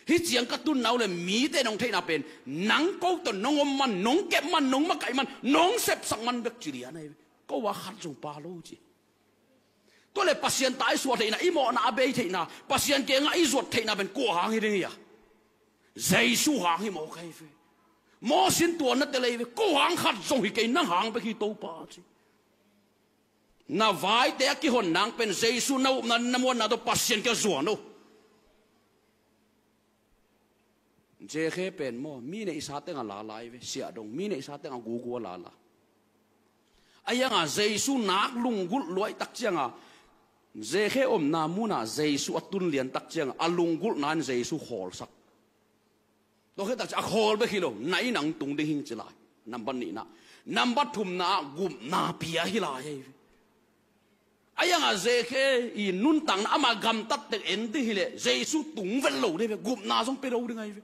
Hih ciang ka tunna uh le mite nong theihna pen nang ko tawh nong om man, nong kep man, nong makaih man, nong sepsak man bek ci lian ahi ve. Ko a khat zong pha lo ci. Tua le Pasian ta i suah theihna, i mawhna a bei theihna, Pasian kiangah i zuat theihna pen kua hang hi ding hi a? Jesu hang hi mawk ahi ve. Mosi in tua na tel ahi ve, ko hang khat zong hi kei, nang hang bek hi Topa ci. Na vaite a kihon nang pen Jesu na upna na muanna tawh Pasian kia zuan o. Zekhe pen maw, mi neihsa tengah lala ahi ve, siahdong, mi neihsa tengah gugu a lala. Ahi hanga Jesu nak lunggulh luai tak cianga, Zekhe omna munah Jesu a tun lian tak cianga a lunggulhna in Jesu khawlsak. Tua khit tak ciang a khawl bek hi lo, na inn ah hong tung ding hing ci lai. Nambat nihna. Nambat thumna ah gupna pia hi lai ahi ve. Ahi hanga Zekhe i nuntakna, ama gamtat teng en ding hileh Jesu tung vet lo ding hi ve, gupna zong pia lo ding ahi ve.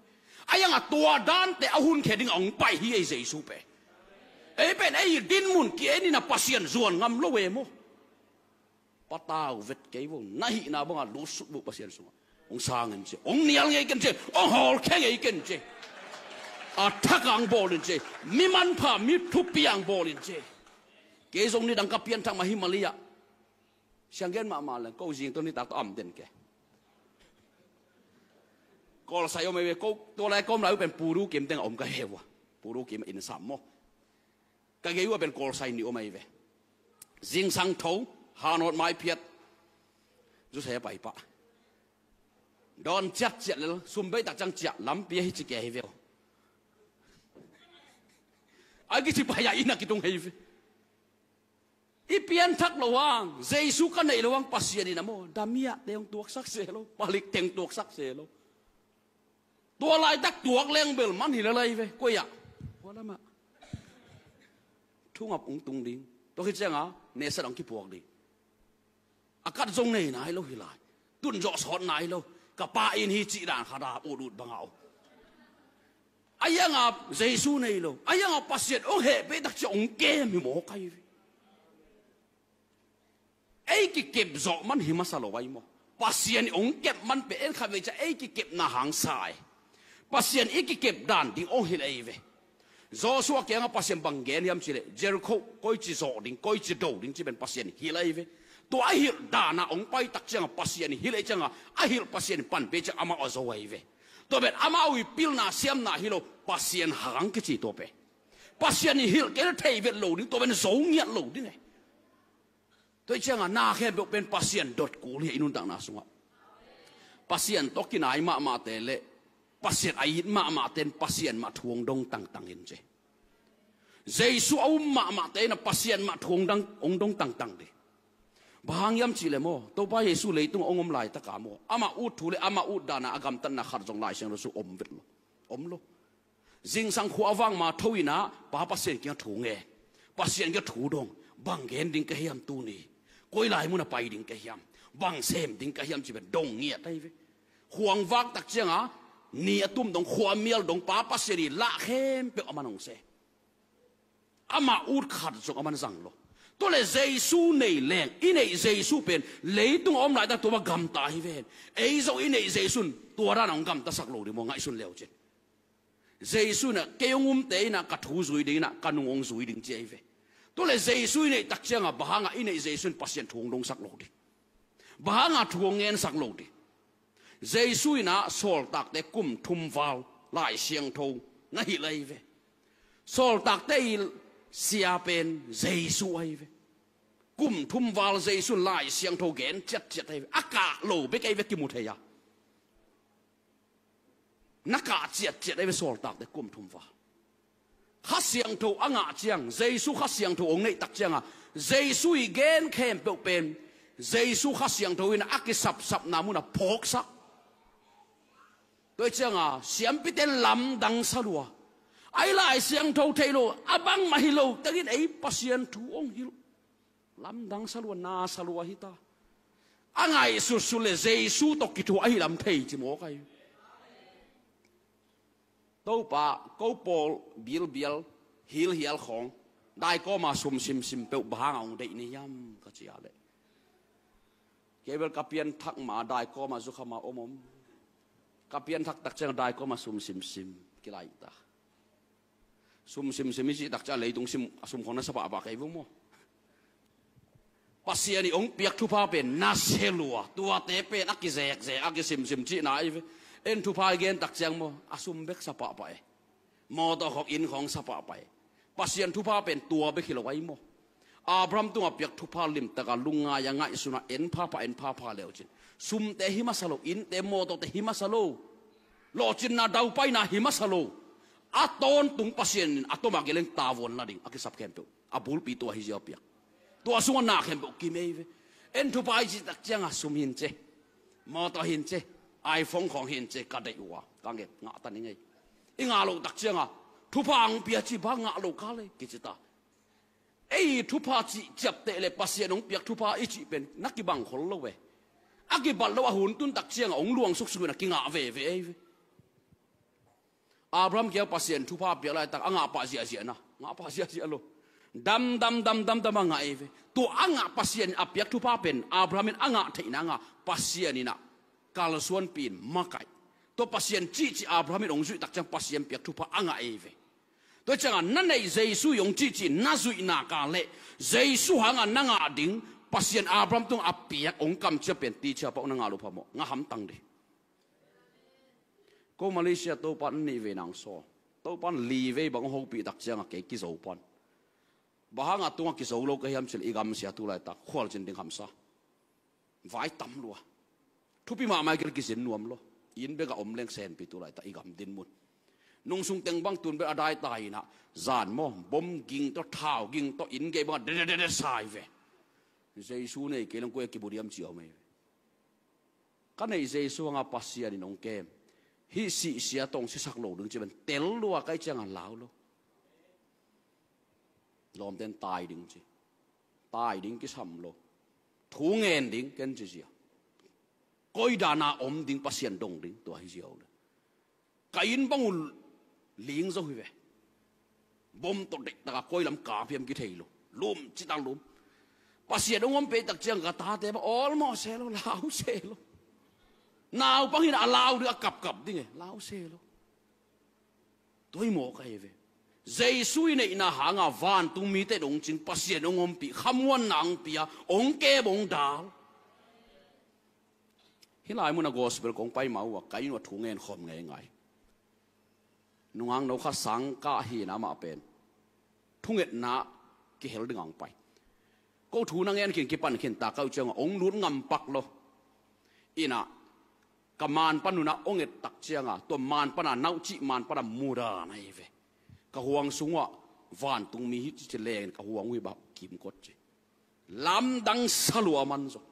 Ahi hanga tua dante a hun khia ding a hong pai hi ei Jesu pen. Ei pen ei dinmun ki-en in a Pasian zuan ngam lo e maw? Patau vet kei vo, na hihna banga lutsuk vo Pasian sungah. Hong sang in ci, hong nial ngei ken ci, hong hawlkhia ngei ken ci. A thak ang bawl in ci, mi manpha mi thupi ang bawl in ci. Kei zong nidang ka pianthak mah hi mah liah. Siang gen mahmah leng ko zing tawh nitak tawh am den ke. Kawlsai om ei ve, ko tua lai ka om lai uh pen Puru kim teng a om ka he uh a. Puru kim in sam maw. Ka gei uh a pen Kawlsai nih om ei ve. Zingsang tho, hanawt maiphiat, zusai a paipah. Dawn ciatciat lel, sum bei tak ciang ciah, lampi ahi ci kia hi ve uh. A kici pai a inn a kitung hei ve. I pianthak loh hang, Jesu ka neih loh hang, Pasian in a maw, damiahte hong tuaksak se lo, palik teng tuaksak se lo. Tua laitak tuak leng bel man hi lel ei ve, koi ah? Kua lamah? Thungap hong tung ding. Tua khit cianga, nesat hong kipuak ding. A kat zong nei nai lo hi lai. Tun zawh sawt nai lo. Ka pa inn hi cih dan khat a ut ut bang a om. A hianga Jesu nei lo. A hianga Pasian hong heh peh tak ciah hong kem hi maw kai ve. Ei kikep zawh man hi masa lo ai maw. Pasian hong kep man peh en khat vei ciah ei kikepna hang sa ei. Pasian i kikep dan ding hong hilh ei ve. Joshua kiangah Pasian bang gen hiam cileh, Jericho koici zawh ding, koici do ding ci pen Pasian hilh ei ve. Tua a hilh dana hong pai tak cianga Pasian hilh ei cianga, a hilh Pasian panpih ciang amau a zo ei ve. Tua pen amau i pilna siamna hi lo, Pasian hang kici tua pen. Pasian i hilh kei le thei vet lo ding, tua pen zo ngiat lo ding ei. Tua hi cianga na khempeuh pen Pasian dot kul hi a i nuntakna sungah. Pasian tawh kinai mahmahte le Pasian a it mahmahte in Pasian mah thu hong dong tangtang in ci. Jesu a um mahmahte in a Pasian mah thu hong dong, hong dong tangtang ding. Bang hang hiam cihleh maw, Topa Jesu leitung a hong om laitaka maw, amah ut thu le amah ut dana a gamtatna khat zong Lai Siangtho sung om vet lo. Om lo. Zingsang khua a vak ma tho inah Pa Pasian kiang thu ngen. Pasian kiang thu dong. Bang gen ding ka hiam tuni? Koi lai mun a pai ding ka hiam? Bang sem ding ka hiam ci pen dong ngiat ahi ve. Khuang vak tak cianga ni a tum dong, khua mial dong, Pa Pasian i lah khempeuh a man hong se. Amah ut khat zong a man zang lo. Tua le Jesu nei leng, i neih Jesu pen leitung a om laitak tua mah gamta hi ven. Ei zong i neih Jesu in tua dan a hong gamtasak lo ding maw, ngaihsun leu cin. Jesu inah kei hong umte inah ka thu zui ding inah ka nung hong zui ding ci ahi ve. Tua le Jesu i neih tak cianga bang hanga i neih Jesu in Pasian thu hong dongsak lo ding? Bang hanga thu hong ngensak lo ding? Jesu inah sawltakte kum thum val Lai Siangtho na hilh ahi ve. Sawltakte i sia pen Jesu ahi ve. Kum thum val Jesu in Lai Siangtho gen ciatciat ahi ve. A kah lo bek ahi ve kimu thei a. Na kah ciatciat ahi ve sawltakte kum thum val. Kha Siangtho a ngah ciang, Jesu Kha Siangtho hong neih tak cianga, Jesu i gen khempeuh pen Jesu Kha Siangtho in a kisapsapna munah phawksak. Tua hi cianga siampite in lamdang sa lua. Ei Lai Siangtho thei lo, a bangmah hi lo, tengin ei Pasian thu hong hilh. Lamdang sa lua, na sa lua hi ta. A ngaihsutsut le Jesu tawh kithuah ahi lam thei ci mawk ahi. Topa, ko pawl bilbial, hilhial khawng, daikawma sum simsim peuh bang hanga hong deih ni hiam ka ci a leh, kei bel ka pianthak ma daikawma zukhama om om. Ka pianthak tak cianga daikawma sum simsim kilaih ta. Sum simsim i cih tak ciang leitung sim, a sum khawng na sa pahpah kei vung maw? Pasian i hong piak thupha pen na se lua, tuate pen a kizekzek, a kisimsim cihna ahi ve. En thupha i gen tak ciang maw, a sum bek sa pahpah e. Mawtaw khawng, inn khawng sa pahpah e. Pasian thupha pen tua bek hi lo ahi maw? Abraham tungah piak thupha limtaka lungngai a ngaihsuna en phapha, en phapha leu cin, sumte hi masa lo, innte mawtawte hi masa lo, lawhcinna daupaina hi masa lo. A tawntung Pasian in a toma geleng tavuan la ding a kisap khempeuh a bulpi tua hi zia piak. Tua sungah na khempeuh kimei ve. En thupha i cih tak cianga sum hin ce, mawtaw hin ce, iPhone khawng hin ce, ka deih uh a ka nget ngah ta ni ngei. I ngah loh tak cianga thupha ang pia ci bang ngah lo ka le kici ta. Ei thupha cih ciapteh le Pasian hong piak thupha i cih pen na kibang khol lo ve. A kibat lo a hun tun tak cianga hong luang suksuk in a kingah veve ei ve. Abraham kiang Pasian thupha piak laitak a ngah pah ziahziah na, ngah pah ziahziah lo. Damdam damdam dam a ngah ei ve. Tua a ngah Pasian a piak thupha pen Abraham in a ngah theih nanga Pasian inah Kalsuanpih in makaih. Tua Pasian cihcih Abraham in hong zuih tak ciang Pasian piak thupha a ngah ei ve. Tua ciangah na neih Jesu in hong cihcih na zuih nak leh Jesu hangah na ngah ding Pasian Abraham tungah a piak hong kamciam pen teacher pah na ngah lo phamawh, ngah hamtang dih. Ko Malaysia Topa in nih vei nang sawl. Topa in li vei bang hong hopih tak ciangah kei kizo pan. Bang hangah tungah kizo lo ka hiam cih leh i gamsia tu laitak khualzin ding hamsa. Vai tam lua. Thupi mahmah i kil kizin nuam lo. Inn bek a om leng senpi tu laitak i gam dinmun. Nungsung teng bang tun bek a dai ta inah zan maw, bom ging tawh, thau ging tawh, inn gei bangah dededede sai ve. Jesu nei kei leng koi a kibu diam ci om ei ve. Ka neih Jesu hangah Pasian in hong kem. Hih sihsia tawh hong sisak lo ding ci pen tel lua ka hih ciangah lau lo. Lawmten tai ding ci. Tai ding kisam lo. Thu ngen ding ken ci zia. Koi dana om ding Pasian dong ding tua hi zia uh le. Ka inn bang uh ling zo hi ve. Bom tawh deihtaka koi lam kap hiam kithei lo. Lum cita lum. Pasian hong om pei tak ciang ka tate bang awlmawh se lo, lau se lo. Naupang hinah a lau ding a kapkap ding e, lau se lo. Tua hi mawk ahi ve. Jesu i neihna hanga vantung mite dong cing Pasian hong ompih, khamuanna hong pia, hong kem hong dal. Hih lai munah gospel kong pai ma uh a, ka inn uah thu ngen khawm ngeingai. Nungakno khat sang kah hina amah pen thungetna kihel dingah hong pai. Ko thu na ngen khin kipan khin ta ka uh ciangah hong lut ngampak lo. Inah ka man pan unah hong et tak ciangah tua man pana nauhcih man pana mudan ahi ve. Ka huang sungah vantung mi hi cici lengin ka huang uh hi bah kimkot ci. Lamdang salua man zong.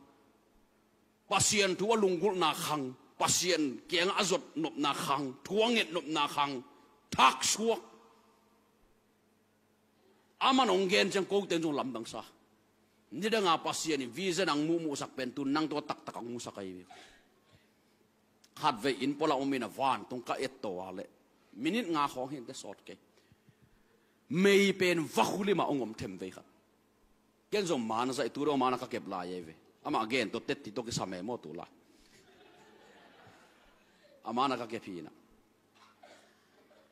Pasian thu a lunggulhna khang, Pasian kiangah a zot nopna khang, thu a nget nopna khang, thaksuak. Aman hong gen ciang kote in zong lamdang sa. Nidanga Pasian in vision ang muhmuhsak pen tu nang tua taktak ang musak ahi. Khatvei inn pualah om in a vantung ka et to a leh minit nga khawng hinte sawt kei. Mei pen vakhulimah hong om them vei khat. Ken zong mana zaih tu dong mana ka kep lai ei ve. Amah gen to tetti to kisam e maw tu lai. A mana ka kep hinah.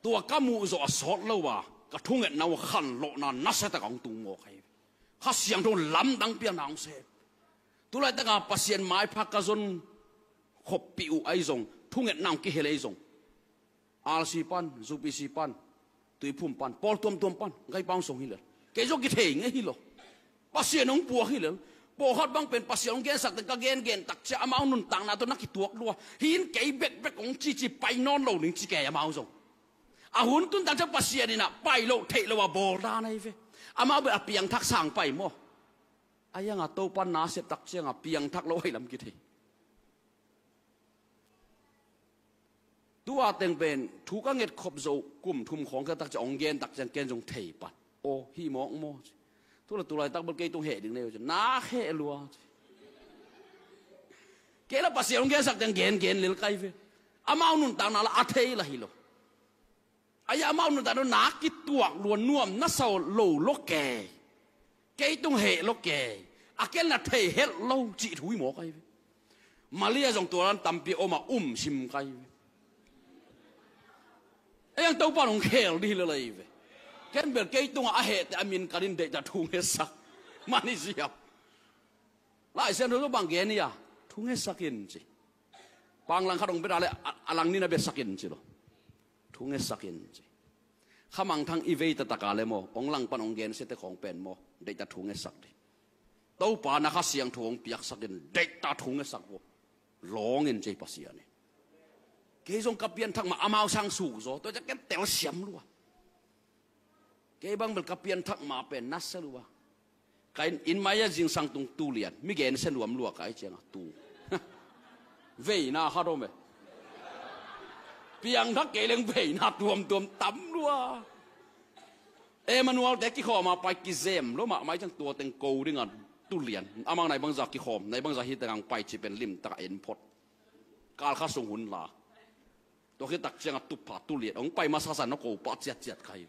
Tua ka muh zawh a sawt lo a ka thungetna uh a khanlawhna nasiatak a hong tung mawk ahi ve. Kha Siangtho lamdang piakna hong sem. Tulaitaka Pasian maipha ka zon khoppih uh ahi zong, thungetna hong kihel ahi zong, R C pan, U P C pan, Tuiphum pan, pawl tuamtuam pan gaipa hong song hi lel. Kei zong kithei ngei hi lo. Pasian hong puak hi lel. Pawlkhat bang pen Pasian hong gensak teng ka gengen tak ciah amau nuntakna tawh na kituak lua. Hih in kei bekbek hong cici pai nawn lo ning ci kei amau zong. A hun tun tak ciah Pasian inah pai loh theih lo a bawl dan ahi ve. Amau bek a piangthak sang pai maw? A ianga Topa na sep tak cianga piangthak lo ahi lam kithei. Tua teng pen thu ka nget khop zo kum thum khawng ka tak ciang hong gen tak ciang ken zong thei pan. Aw hih mawk maw ci. Tula tulaitak bel kei tung heh ding nei uh ci. Nak heh lua ci. Kei la Pasian hong gensak teng gengen lel kai ve. Amau nuntakna la a thei la hi lo. Ahi amau nuntakna na kituak lua nuam na sa lo lo kei. Kei tung heh lo kei. A ken na thei het lo cih thu hi mawk ahi ve. Malia zong tua dan tampi a om a um sim kai ve. Ei ang Topa nong khel dih hi lo lai ve. Ken bel kei tungah a hehte a min kanin deihta thu ngetsak. Mani ziau. Lai Siangtho bang gen hi a thu ngetsak in ci. Panglang khat hong beta le a lang nina betsak in ci lo. Thu ngetsak in ci. Khamangthang i vei taktak a le maw hong langpan hong gensiate khawng pen maw deihta thu ngetsak dih. Topa na Kha Siangtho hong piaksak in deihta thu ngetsak vua. Lawng in ci Pasian in. Kei zong ka pianthak mah amau sang suk zaw tua ciah ken tel siam lua. Kei bang bel ka pianthak ma pen nasa lua. Ka inn in mai a zingsang tung tu lian mi gensia nuam lua ka ahi cianga tu. Veina khat om e. Piangthak kei leng veina tuamtuam tam lua. Emmanuel te kikhawma pai kizem lo mahmah ciang tua teng ko dinga tu lian amang nai bangza kikhawm nai bangza hi teng ang pai ci pen limtaka en phot. Kalkha sung hun la. Tua khit tak cianga tupha tu lian hong pai masa san na ko pah ciatciat kha hi.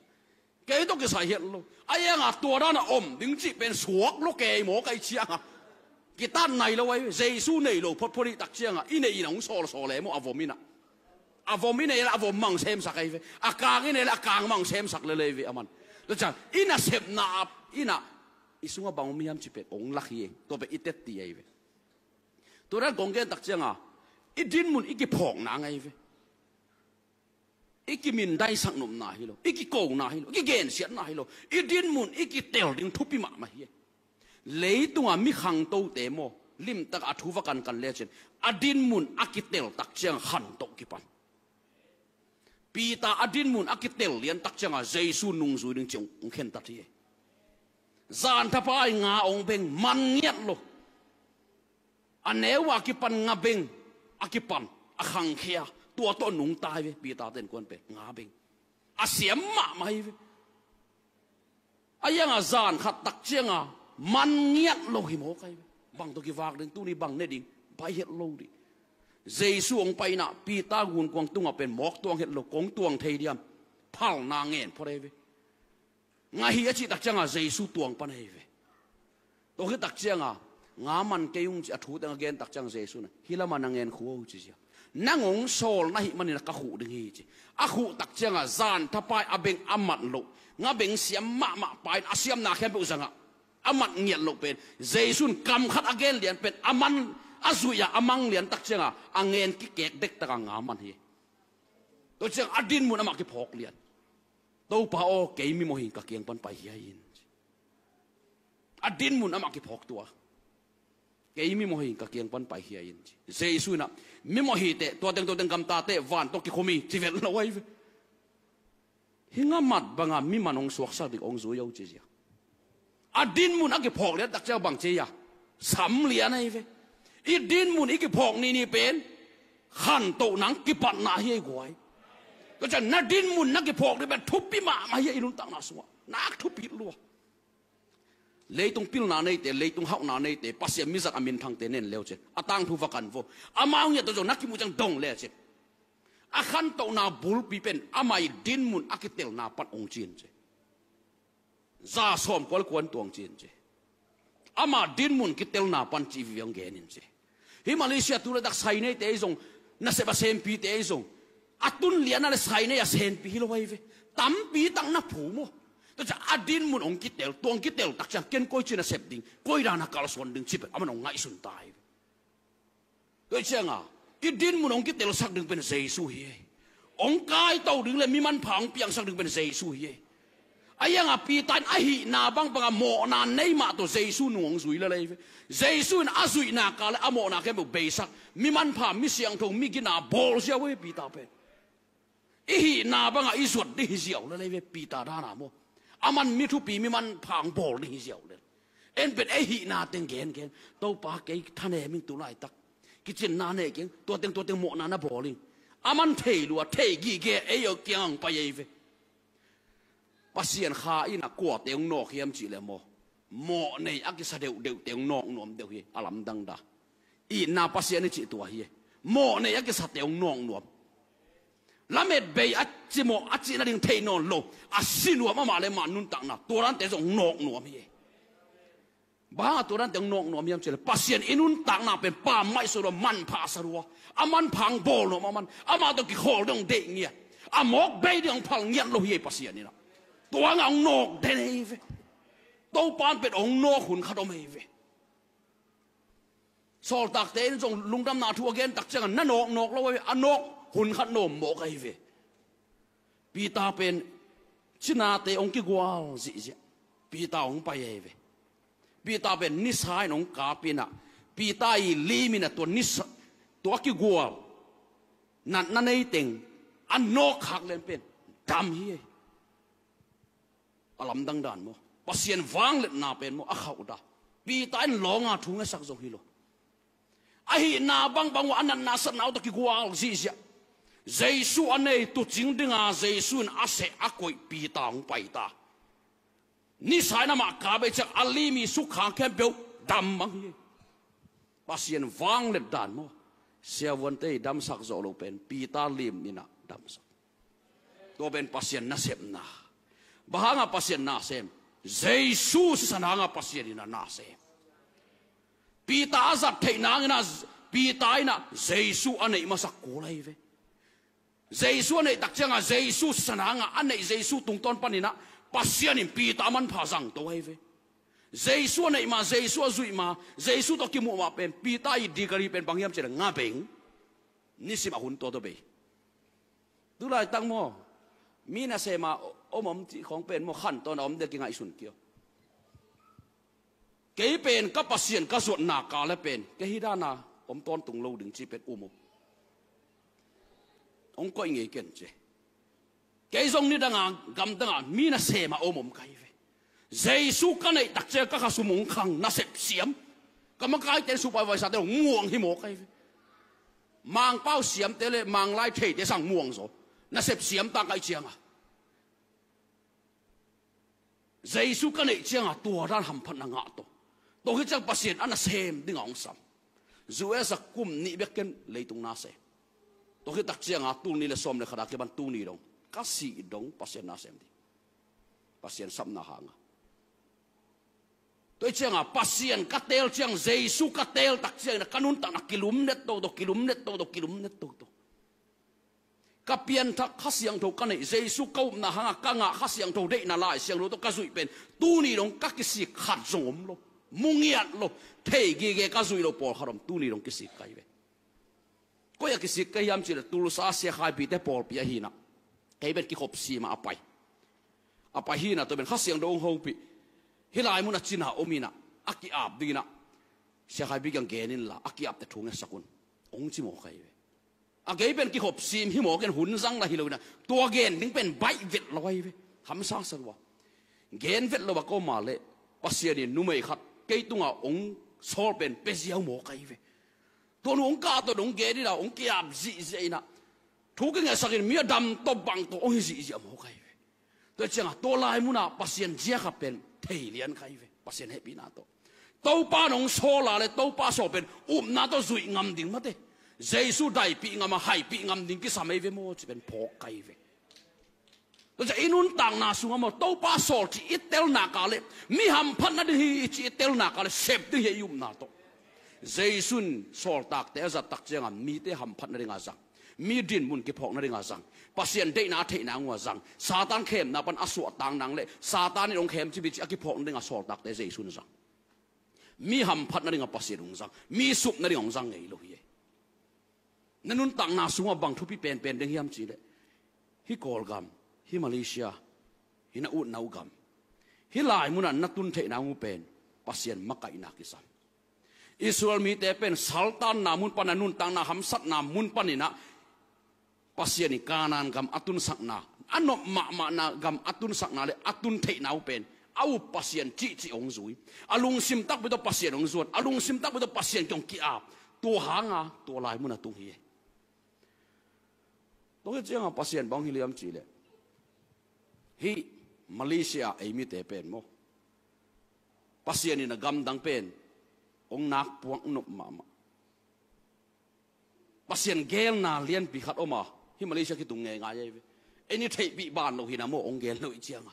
Kei tawh kisai hiat lo. A ianga tua dana om ding cih pen suak lo kei maw kai cianga. Kitat nai lo ahi ve. Jesu nei lo photphot i tak ciangah i nei in a hong sawlsawl e maw, a vom in ah. A vom i nei le a vom mang semsak ahi ve. A kang i nei le a kang mang semsak lel ahi ve a man. Tua ciang i nasepna ap in ah i sungah bang om hiam cih pen hong lak hi e. Tua pen i tetti ahi ve. Tua dan kong gen tak ciangah i dinmun i kiphawkna ngai ve. I kimindaisak nopna hi lo, i kikona hi lo, i kigensiatna hi lo, i dinmun i kitel ding thupi mahmah hi. Leitunga mi khangtote maw, limtak a thu va kankan lecin a dinmun a kitel tak ciang khantoh kipan. Peter a dinmun a kitel lian tak cianga Jesu nungzui ding ci hong khentat hi. Zan thapai nga hong beng, man ngiat lo. A neu a kipan nga beng a kipan a khangkhia, tua tawh nungta hi ve. Peter ten kuan pen nga beng a siam mahmah hi ve. A ianga zan khat tak cianga man ngiat lo hi mawk ahi ve. Bang tawh kivak ding, tuni bang ne ding, pai het lo dih. Jesu hong paina Peter gunkuang tungah pen mawk tuang het lo, kong tuang thei diam, phalna ngen phot ahi ve. Nga hi a cih tak cianga Jesu tuang pan ahi ve. Tua khit tak cianga nga man kei ung ci a thu teng a gen tak cianga Jesu na hih lamah na ngen khu o ci zia. Nang hong sawl na hih manin a ka khuh ding hi ci. A khuh tak cianga zan thapai a beng a mat loh, nga beng siam mahmah pain a siamna khempeuh zangah a mat ngiat loh pen Jesu in kam khat a gen lian pen a man a zuih a a mang lian tak cianga a ngen kikek dektak a nga man hi. Tua ciang a dinmun amah kiphawk lian. Topa aw, kei mimawh hi ing, ka kiang pan pai hiai in ci. A dinmun amah kiphawk tua. Kei mimawh hi ing, ka kiang pan pai hiai in ci. Jesu in ah mimawh hi teh, tua teng tua teng gamta teh van tawh kikhum hi ci vet lo ahi ve. Hih nga mat banga mi man hong suaksak ding hong zui o ci zia. A dinmun a kiphawk lian tak ciang bang ci a, sam lian ahi ve. I dinmun i kiphawk nini pen khantoh nang kipatna hi ei guai. Tua ciang na dinmun na kiphawk ni pen thupi mahmah hi a, i nuntakna sungah nak thupi lua. Leitung pilna neite, leitung hauhna neite, Pasian mizat a minthangte nen leu cin a tangthu va kan vo. Amau ngiat tawh zong na kimuh ciang dong le cin a khantohna bulpi pen ama i dinmun a kitelna pan hong cin ci. Za sawm kual kuan tuang cin ci. Ama dinmun kitelna pan ci viviang genin ci. Hih Malaysia tu le dak sai neite ei zong, nasep a senpite ei zong, a tun liana le sai nei a senpi hi lo ahi ve. Tampi tak na phu maw. Tua ciang a dinmun hong kitel, tuang kitel tak ciang ken koi cin a sep ding, koi dan a kalsuan ding ci pen aman hong ngaihsun ta hi ve. Tua cianga i dinmun hong kitelsak ding pen Jesu hi. Hong kaito ding le mi manpha hong piangsak ding pen Jesu hi. A ianga Peter in a hihna bangbanga mawhna nei mah tawh Jesu nung hong zui lel ahi ve. Jesu in a zuihna ka le a mawhna khempeuh beisak, mi manpha, mi siangtho, mi gina bawl ziau ahi Peter pen. I hihna bangah i zuat dih hi ziau lel ahi ve Peter dana maw. Aman mi thupi mi manpha hong bawl dih hi ziau lel. En pen ei hihna teng gengen, Topa kei thanem ing tu laitak. Kicinna nei keng, tua teng tua teng mawhna na bawl ing. Aman thei lua, thei gige, ei aw kiang hong pai ahi ve. Pasian kha in a kuate hong nawk hiam cih le maw, mawh nei a kisa deuhdeuhte hong nawk nuam deuh hi. A lamdang da. Itna Pasian i cih tua hi. Mawh nei a kisate hong nawk nuam. Lamet bei a cimawh a cih nading thei nawn lo a si nuam amah le mah nuntakna tua dante zong hong nawk nuam hi. Bang a tua dante hong nawk nuam hiam cih le Pasian i nuntakna pen pammaih sa lua, manpha sa lua. A manpha hong bawl nuam a man, amah tawh kikhawl ding hong deih ngiat, a mawk bei ding hong phal ngiat lo hi ei Pasian in ah. Tua ngah hong nawk den ei ve. Topa in pen hong nawk hun khat om ei ve. Sawltakte in zong lungdamna thu a gen tak ciangin na nawknawk lo ahi ve, a nawk hun khat nawm mawk ahi ve. Peter pen cinate hong kigual zihziah Peter hong pai ahi ve. Peter pen nisa in hong kap in ah Peter i lim in ah tua nisa, tua kigual natna nei teng a nawk khak lian pen dam hi. A lamdang dan maw, Pasian vangliatna pen maw a khauh dan. Peter in lawnga thu ngetsak zong hi lo. A hihna bangbang uh a natna satna uh tawh kigual zihziah. Jesu a nei tuucing dinga Jesu in a seh a koih Peter hong pai ta. Nisa in amah kap ei ciang a lim i sukkhang khempeuh dam mang hi. Pasian vangliat dan maw. Siavuante i damsak zawh loh pen Peter lim in ah damsak. Tua pen Pasian nasepna. Bang hanga Pasian nasem? Jesu sisan hanga Pasian in a nasem. Peter a zat theih nangin ah, Peter in ah Jesu a neih masak kul ahi ve. Jesu a neih tak ciangah Jesu sanangah a neih Jesu tungtawn panin ah Pasian in Peter a manpha zangto ahi ve. Jesu a neih ma, Jesu a zuih ma, Jesu tawh kimuh mah pen Peter i degree pen bang hiam cih leh ngabeng. Nisim a hun tua tawh bei. Tulaitak maw, mi nasem a om om cih khawng pen maw, khantawn a om dek i ngaihsun kei aw. Kei pen ka Pasian ka zuatna kal le pen kei hih dana om tawntung lo ding cih pen um uh. Hong koih ngei ken ci. Kei zong nidanga gamdanga mi nasem a om om ka hi ve. Jesu ka neih tak ciang ka khasum hong khang, nasep siam. Ka makaite, supervisor-te hong muang hi mawk ahi ve. Mangpau siamte le Manglai theite sang muang zaw. Nasep siam ta ka hih cianga Jesu ka neih cianga tua dan hamphatna ngah tawh, tua khit ciang Pasian a nasem dinga hong sam. U S a kum nih bek ken leitung nasem. Tua khit tak cianga tul nih le sawm le khata kipan tuni dong ka sih dong Pasian nasem ding. Pasian sapna hanga. Tua hi cianga Pasian ka teel ciang, Jesu ka teel tak ciangin ka nuntakna kilumnet toto, kilumnet toto, kilumnet toto. Ka pianthak Kha Siangtho ka neih, Jesu ka upna hanga ka ngah, Kha Siangtho deihna Lai Siangtho tawh ka zuih pen tuni dong ka kisik khat zong om lo. Mu ngiat lo. Thei gige ka zuih lo pawlkhat om, tuni dong kisik ka hi ve. Koi a kisik ka hiam cih leh Tulsa Sia Khai Pi te pawlpi ahi in ah, kei pen kikhop sima a pai. A pai hi in ah, tua pen Kha Siangtho hong hopih. Hih lai mun a cina om in ah, a ki-ap ding in ah, Sia Khai Pi kiang gen inla a ki-apte thu ngetsak un, hong ci mawk ahi ve. A kei pen kikhop sim hi mawk in, hun zang la hi lo in ah, tua gen ding pen baih vet lo ahi ve. Hamsa sa lua. Gen vet lo a ka om a leh Pasian in numei khat kei tunga hong sawl pen pia ziau mawk ahi ve. Tua nu hong kahto dong gen in ah, hong ki-ap zihziah in ah, thu kingetsak in mi a dam tawh bang tawh hong hi zihziah mawk ahi ve. Tua ciangah tua lai munah Pasian ziakha pen thei lian ka hi ve, Pasian hehpihna tawh. Topa in hong sawl a leh Topa sawl pen upna tawh zuih ngam ding mate, Jesu daipih ngam a, haipih ngam ding kisam ahi ve maw cih pen phawk ka hi ve. Tua ciang i nuntakna sungah maw, Topa sawl cih i telna ka leh, mi hamphat nading hi cih i telna ka leh, sep ding hi i upna tawh. Jesu in sawltakte a zat tak ciangah mite hamphat nadinga zang, mi dinmun kiphawk nadinga zang, Pasian deihna a theih nang ua zang, Satan khemna pan a suahtak nang le Satan in hong khem cih bang cih a kiphawk nadinga sawltakte Jesu in zang. Mi hamphat nadinga Pasian hong zang, mi sup nadinga hong zang ngei lo hi e. Na nuntakna sungah bang thupi penpen ding hiam cih leh, hih Kawlgam, hih Malaysia, hih na utna uh gam, hih lai munah na tun theihna uh pen Pasian makaihna kisam. Israel mite pen saltanna mun pan, a nuntakna hamsatna mun panin ah, Pasian in Kanaan gam a tunsakna, a nop mahmahna gam a tunsakna le a tun theihna uh pen a up Pasian cihcih hong zui. A lungsim takpi tawh Pasian hong zuat, a lungsim takpi tawh Pasian kiang hong ki-ap. Tua hanga tua lai mun a tung hi e. Tua khit ciangah Pasian bang hi liam cih leh, hih Malaysia ei mite pen maw, Pasian in a gamdang pen hong nak puak nop mahmah. Pasian geelna lianpi khat om a, hih Malaysia kitung ngeingai ahi ve. Ei ni theihpih ban lo hi na maw, hong geel lo i cianga.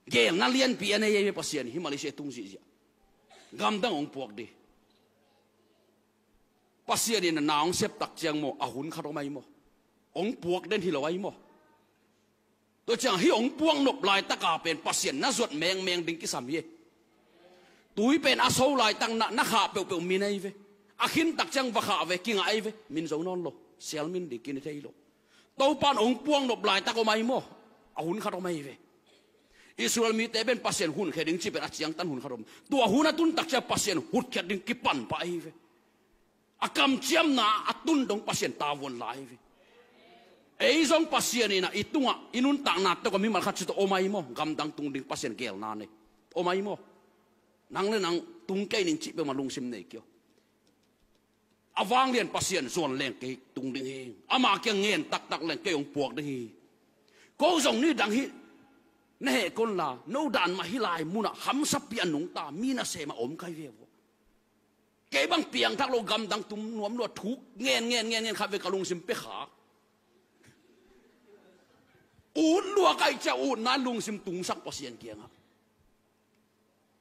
Geelna lianpi a nei ahi ve Pasian, hih Malaysia tung zihziah. Gamdang hong puak ding. Pasian in a na hong sep tak ciang maw, a hun khat om ahi maw, hong puak den hi lo ahi maw. Tua ciang hih hong puak nop laitaka pen Pasian na zuat mengmeng ding kisam hi e. Tui pen a so laitak na, na khah peuhpeuh min ahi ve. A khin tak ciang va khah ve, kingah ahi ve. Min zo nawn lo. Sial min ding kini thei lo. Topa in hong puak nop laitak om ahi maw. A hun khat om ahi ve. Israel mite pen Pasian hunkhia ding cih pen a ciangtan hun khat om. Tua hun a tun tak ciang Pasian hutkhiat ding kipan pah ahi ve. A kamciamna a tun dong Pasian tavuan lai ve. Ei zong Pasian in a i tungah i nuntakna tawh a mimal khat ci tawh om ahi maw, gamdang tung ding Pasian geelna nei. Om ahi maw. Nang le nang tung kei ning cih peuhmah lungsim nei kei aw. A vanglian Pasian zuan leng kei tung ding hi. Ama kiang ngen taktak leng kei hong puak ding hi. Ko zong nidang hi. Na heh kon la, no dan mah hih lai munah hamsapi a nungta mi nasem a om kai ve uh. Kei bang piangthak lo, gamdang tum nuam lua, thuk ngen ngen ngen ngen khat ve ka lungsim pia khak. Ut lua kai cia, utna lungsim tungsak Pasian kiangah.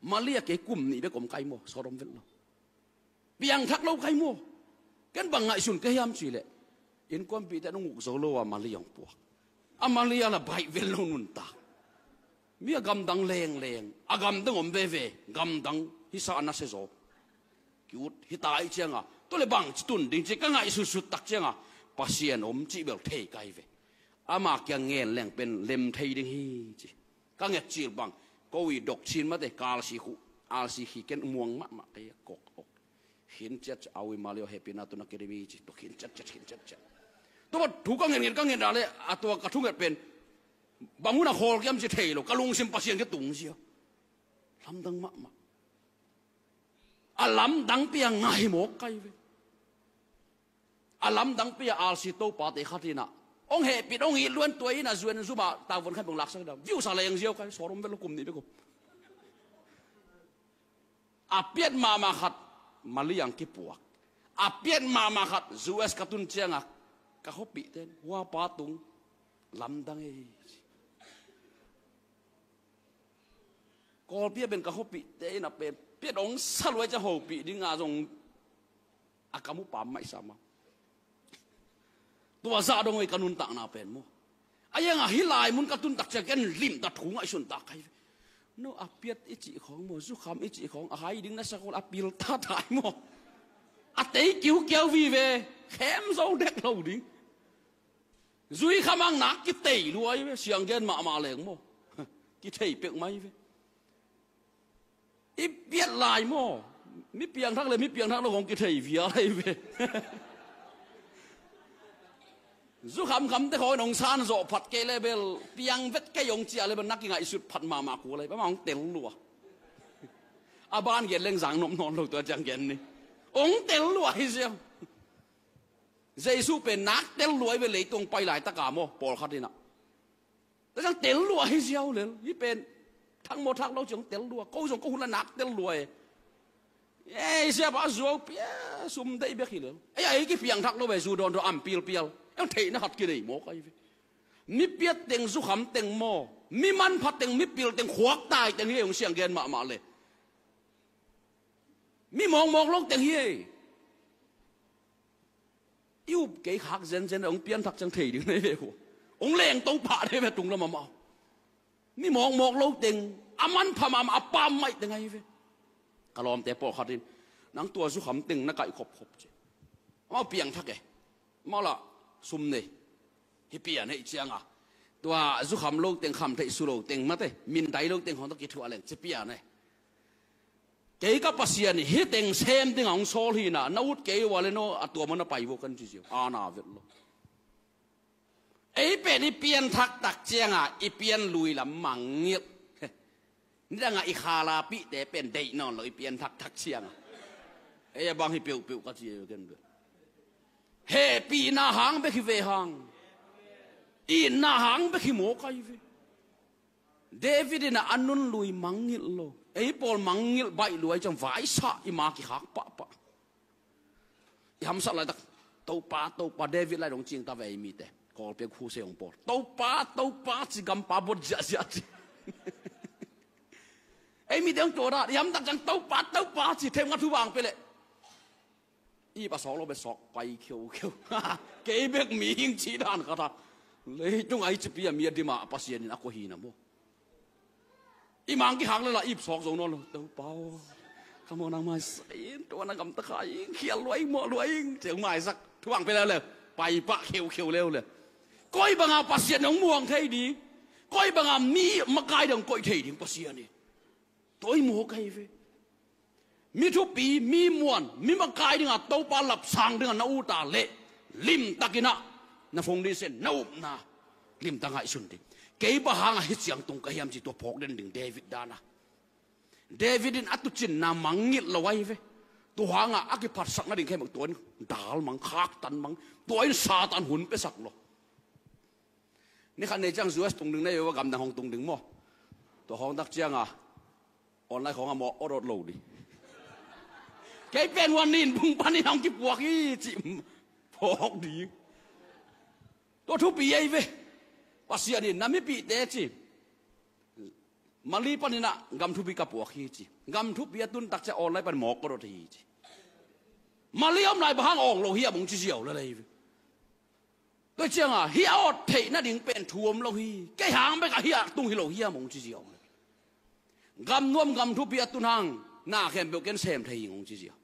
Malaysia kei kum nih bek om kai maw, sawt om vet lo. Piangthak lo kai maw? Ken bang ngaihsun ka hiam cih leh, innkuanpihte nong uk zo lo a Mali hong puak. A Mali a la baih vel lo nuntak. Mi a gamdang lengleng, a gamdang om veve, gamdang hisa a nasia zaw. Ki-ut hita ih cianga, tua le bang ci tun ding ci ka ngaihsutsut tak cianga, Pasian om cih bel thei kai ve. Ama kiang ngen leng pen lem thei ding hi ci. Ka nget cil bang, ko i dok chin mate, ka alsi khu, alsi khi ken muang mahmah kei a kok ok. Khin ciat ciat, au i Mali aw, hehpihna tawh na kidem hi ci, tua khin ciat ciat, khin ciat ciat. Tua thu ka ngen ngen, ka ngen dah le, a tua ka thunget pen, bang hun a khawl kiam ci thei lo, ka lungsim Pasian ke tung zia. Lamdang mahmah. A lamdang pia ngai mawk kai ve. A lamdang pia alsi topate khat inah, ong hehpih, ong it luan tua inah, zuan zuma tangvuan khat bang laksak dah. View sa leng ziau kai, sawr om vel lo kum nih bek om. A piat mahmah khat Mali ang kipuak. A piat mahmah khat U S ka tun cianga ka khuapihte in, hua pa tung lamdang ei. Kawlpi a ben ka khuapihte in a pen piat hong sa luai ciang hopih dinga zong a kam uh pam maihsa mah. Tua zah dong oi ka nuntakna pen maw. A ianga hih lai mun ka tuntak ciang ken limta thu ngaihsun ta kai ve. No a piat i cih khawng maw, zukham i cih khawng, a hai ding na sakol a pil ta thai maw. A tei kiukiau vive, khem zo dek lo ding. Zui khamang nak kitei luai ve, siang gen mahmah leng maw. Kithei pek mai ve. I piat lai maw. Mi piangthak le mi piangthak lo kong kithei vial lai ve. Zu khamkhamte khawng in hong san zawh phat kei le bel, piang vet kei hong ciah le bel, nak kingaihsut phat mahmah kul lai, pama hong tel lua. A ban gen leng zang nop nawn lo tua ciang gen ni. Hong tel lua hi ziau. Jesu pen nak tel lua hi ve, leitung pai laitaka maw, pawlkhat inah. Tua ciang tel lua hi ziau lel, hih pen thak maw thak lo ciang tel lua, ko zong ko hun la nak tel lua e. Ei, siapa zuau pia, sum deih bek hi lel. Ei, ei kipiangthak lo ve, zu dawn dawn am pilpial. Ei, theihna khat kinei mawk ahi ve. Mi piat teng, zukham teng maw, mi manpha teng, mi pil teng, khuaktai teng hi ei, hong siang gen mahmah le. Mi mawkmawk lo teng hi ei. I up kei khak zenzen, hong pianthak ciang thei ding na hi ve uh. Hong leng to pah dei ve tung lam amau. Mi mawkmawk lo teng, a manpha mahmah, a pam maih teng ahi ve. Ka lawmte pawlkhat in, nang tua zukham teng na kaih khopkhop ci. Amau piangthak e. Amau lah sum nei. Hih pian hei cianga, tua zukham lo teng, kham theih su lo teng mate, min dai lo teng khawng tawh kithuah leng ci pian e. Kei ka Pasian in hih teng sem dinga hong sawl hi na, na ut kei uh a le no, a tua maw na pai vo kan ci ziau. A na vet lo. Ei pen i pianthak tak cianga i pian lui lam mangngilh. Nidanga i khalapihte pen deih nawn lo i pianthak tak cianga. Ei a bang hi peuhpeuh ka ci ei ken bel. Hehpihna hang bek hi ve hang. Itna hang bek hi mawk ahi ve. David in a nun lui mangngilh lo. Ei pawl mangngilh baih luai ciang vaisa i ma kikhak pahpah. I hamsat laitak, Topa, Topa, David lai dong cing ta ve ei mite. Kawlpi a khuse hong pawl. Topa, Topa, ci gampa bot ziahziah ci. Ei mite hong tuadat, i hamtak ciang Topa, Topa, ci themnga thu vang pia leh. I pa sawk lo bek sawk pai kheukheu. Kei bek mihing ci dan khat a. Leitung a i cipi a mi a dima Pasian in a kua hi na maw. I mang kikhak le la ip sawk zo nawn lo. Topa aw. Ka maw nang maisak in, tua na gamta kha in, khial lua in, mawh lua in. Ci hong maisak. Thu vang pia leuleu. Pai pah kheukheu leuleu. Koi banga Pasian hong muang thei ding. Koi banga mi makai dong koih thei ding Pasian in. Tua i mawk ahi ve. Mi thupi, mi muan, mi makai dinga Topa lapsang dinga na uta leh limtakinah na foundation, na upna limtak ngaihsun ding. Kei bang hanga hih ciang tung ka hiam ci tua phawk den ding David dana. David in a tucinna mangngilh lo ahi ve. Tua hanga a kiphatsak nading kei mang tua in dal mang, khaktan mang, tua in Satan hun piasak lo. Ni khat nei ciang U S tung ding na hi uh a, gamdang hong tung ding maw. Tua hong tak cianga online khawng a mawh awt awt lo ding. Kei pen wan nin bung panin hong kipuak hi ci phawk ding. Tua thupi ahi ve. Pasian in na mipihte ci. Mali paninah gam thupi ka puak hi ci. Gam thupi a tun tak ciang online pan mawk awt awt hi ci. Mali om lai bang hang awng lo hiam hong ci ziau lel ei ve. Tua cianga hih a awt theih nading pen thu om lo hi. Kei hang bek a hih a tung hi lo hiam hong ci ziau lel. Gam nuam gam thupi a tun hang na khempeuh ken sem thei hing hong ci ziau.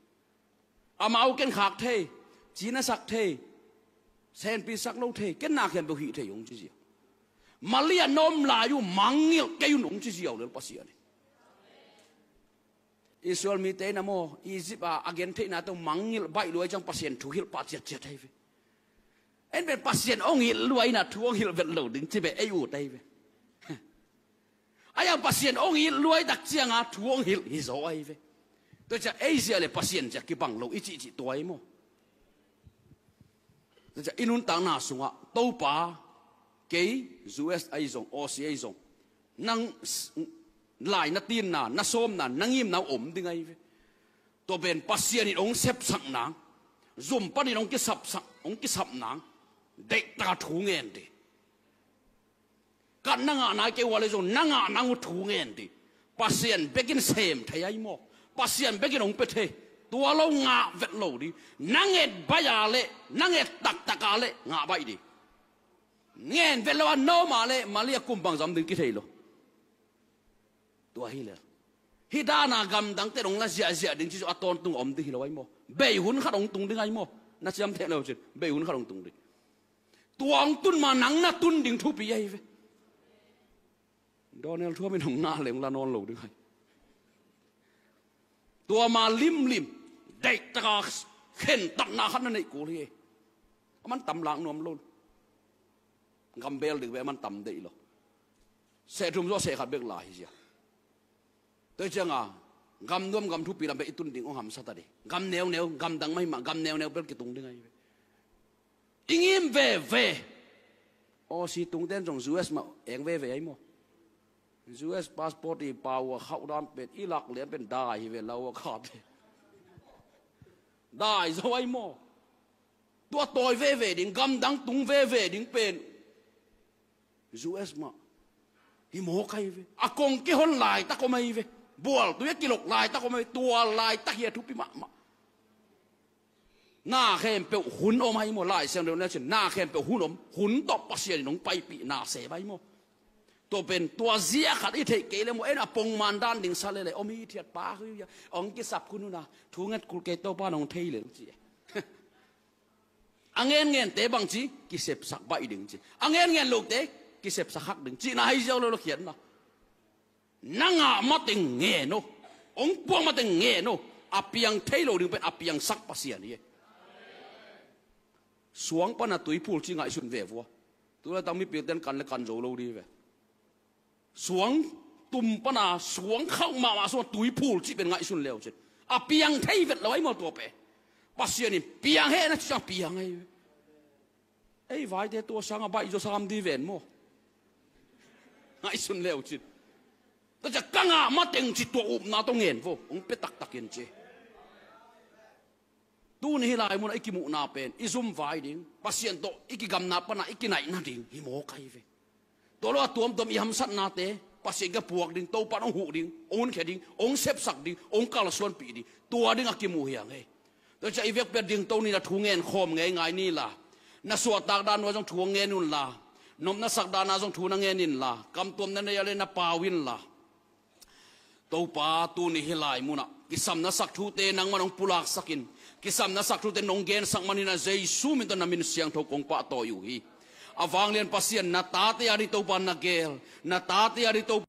Amau ken khak thei, cina sak thei, senpi sak lo thei, ken na khempeuh hih thei hong ci ziau. Mali a na om lai uh mangngilh kei un hong ci ziau lel Pasian in. Israel mite in a maw, Egypt a a gentheihna tawh mangngilh baih luai ciang Pasian thu hilh pah ciatciat ahi ve. En pen Pasian hong hilh luai na thu hong hilh vet lo ding ci ve ei ut ahi ve. Ai ang Pasian hong hilh luai tak cianga thu hong hilh hi zaw ahi ve. Tua ciah ei zia le Pasian zia kibang lo i cihcih tua ahi maw? Tua ciah i nuntakna sungah Topa, kei U S ahi zong, Aussie ahi zong, nang s-, lai na tinna, na sawmna, na ngimna om ding ahi ve. Tua pen Pasian in hong sepsak nang, zum panin hong kisapsak, hong kisap nang, deihtaka thu ngen ding. Kat na ngah nai kei ua le zong na ngah nang uh thu ngen ding. Pasian bekin sem thei ahi maw? Pasian bekin hong pia thei. Tua lo ngah vet lo ding. Na nget baih a le, na nget taktaka le ngah baih ding. Ngen vet lo a na om a le Mali a kum bang zam ding kithei lo. Tua hi le hih dana gamdangte dong la ziahziah ding ci zong a tawntung a om ding hi lo ahi maw? Bei hun khat hong tung ding ahi maw? Na ciamteh lo cin bei hun khat hong tung ding. Tua hong tun ma nang na tun ding thupi ahi ve. Donald Trump in hong ngah le hong la nawn lo ding ahi. Tua ma limlim deihtaka khentatna khat na neih kul hi. A man tam lak nuam lo. Gam bel ding ve a man tam deih lo. Seh thum zaw seh khat bek lai hi zia. Tua hi cianga gam nuam gam thupi lam bek i tun ding hong hamsa ta ding. Gam neuneu, gamdang mah hi mah gam neuneu bel kitung ding ahi ve. I ngim veve. Aussie tungten zong U S mah eng veve ahi maw? U S passport i pau a khauh dan pen i lak lian pen dai hi ve lau a khat le. Dai zo ahi maw? Tua tawi veve ding, gamdang tung veve ding pen U S mah hi mawk ahi ve. A kong kihon laitak om ahi ve. Bualtui a kilok laitak om ahi ve. Tua laitak hi a thupi mahmah. Na khempeuh hun om ahi maw? Lai Siangtho na cin na khempeuh hun om. Hun tawh Pasian in hong paipih na sem ahi maw? Tua pen tua zia khat i theih kei le maw? En a pongman dan ding sa lele om hi thiat pa hui a hong kisap khun huna thu nget kul kei Topa nong thei le ci. A ngengente bang ci kisepsak baih ding ci. A ngengen lote kisepsak hak ding ci na hai ziau lo lo khiatna. Na ngah mateng ngen aw. Hong puak mateng ngen aw. A piang thei lo ding pen a piangsak Pasian hi. Suang pana tuiphul ci ngaihsun ve vua. Tulaitak mipilten kan le kan zo lo dih ve. Suang tum pana suang khauh mahmah suang tuiphul cih pen ngaihsun leu cin a piang thei vet lo ahi maw tua pen. Pasian in piang hehna cih ciang piang ahi ve. Ei vaite tua sanga baih zaw sam di ven maw? Ngaihsun leu cin. Tua ciah ka ngah mateng ci tua upna tawh ngen vo hong pia taktakin ci. Tuni hih lai munah i kimuhna pen i zum vai ding, Pasian tawh i kigamna pana i kinaihna ding hi mawk ahi ve. Tua lo a tuamtuam i hamsatnate Pasian ka puak ding, Topa in hong huh ding, hong hunkhia ding, hong sepsak ding, hong kalsuanpih ding, tua ding a kimuh hi a ngei. Tua ciah i vekpi a dingto ni na thu ngen khawm ngei ngai ni la, na suahtak dan nuai zong thu hong ngen un la, nopna sak dana zong thu na ngen in la, kamtuam na nei a le na pau in la. Topa, tuni hih lai munah kisam na sak thute nangman hong pulaksakin, kisam na sak thute nong gensak manin a Jesu min tawh na min siangtho kong pahtawi uh hi. A vanglian Pasian, na tate a ding Topa na gel, na tate a ding Topa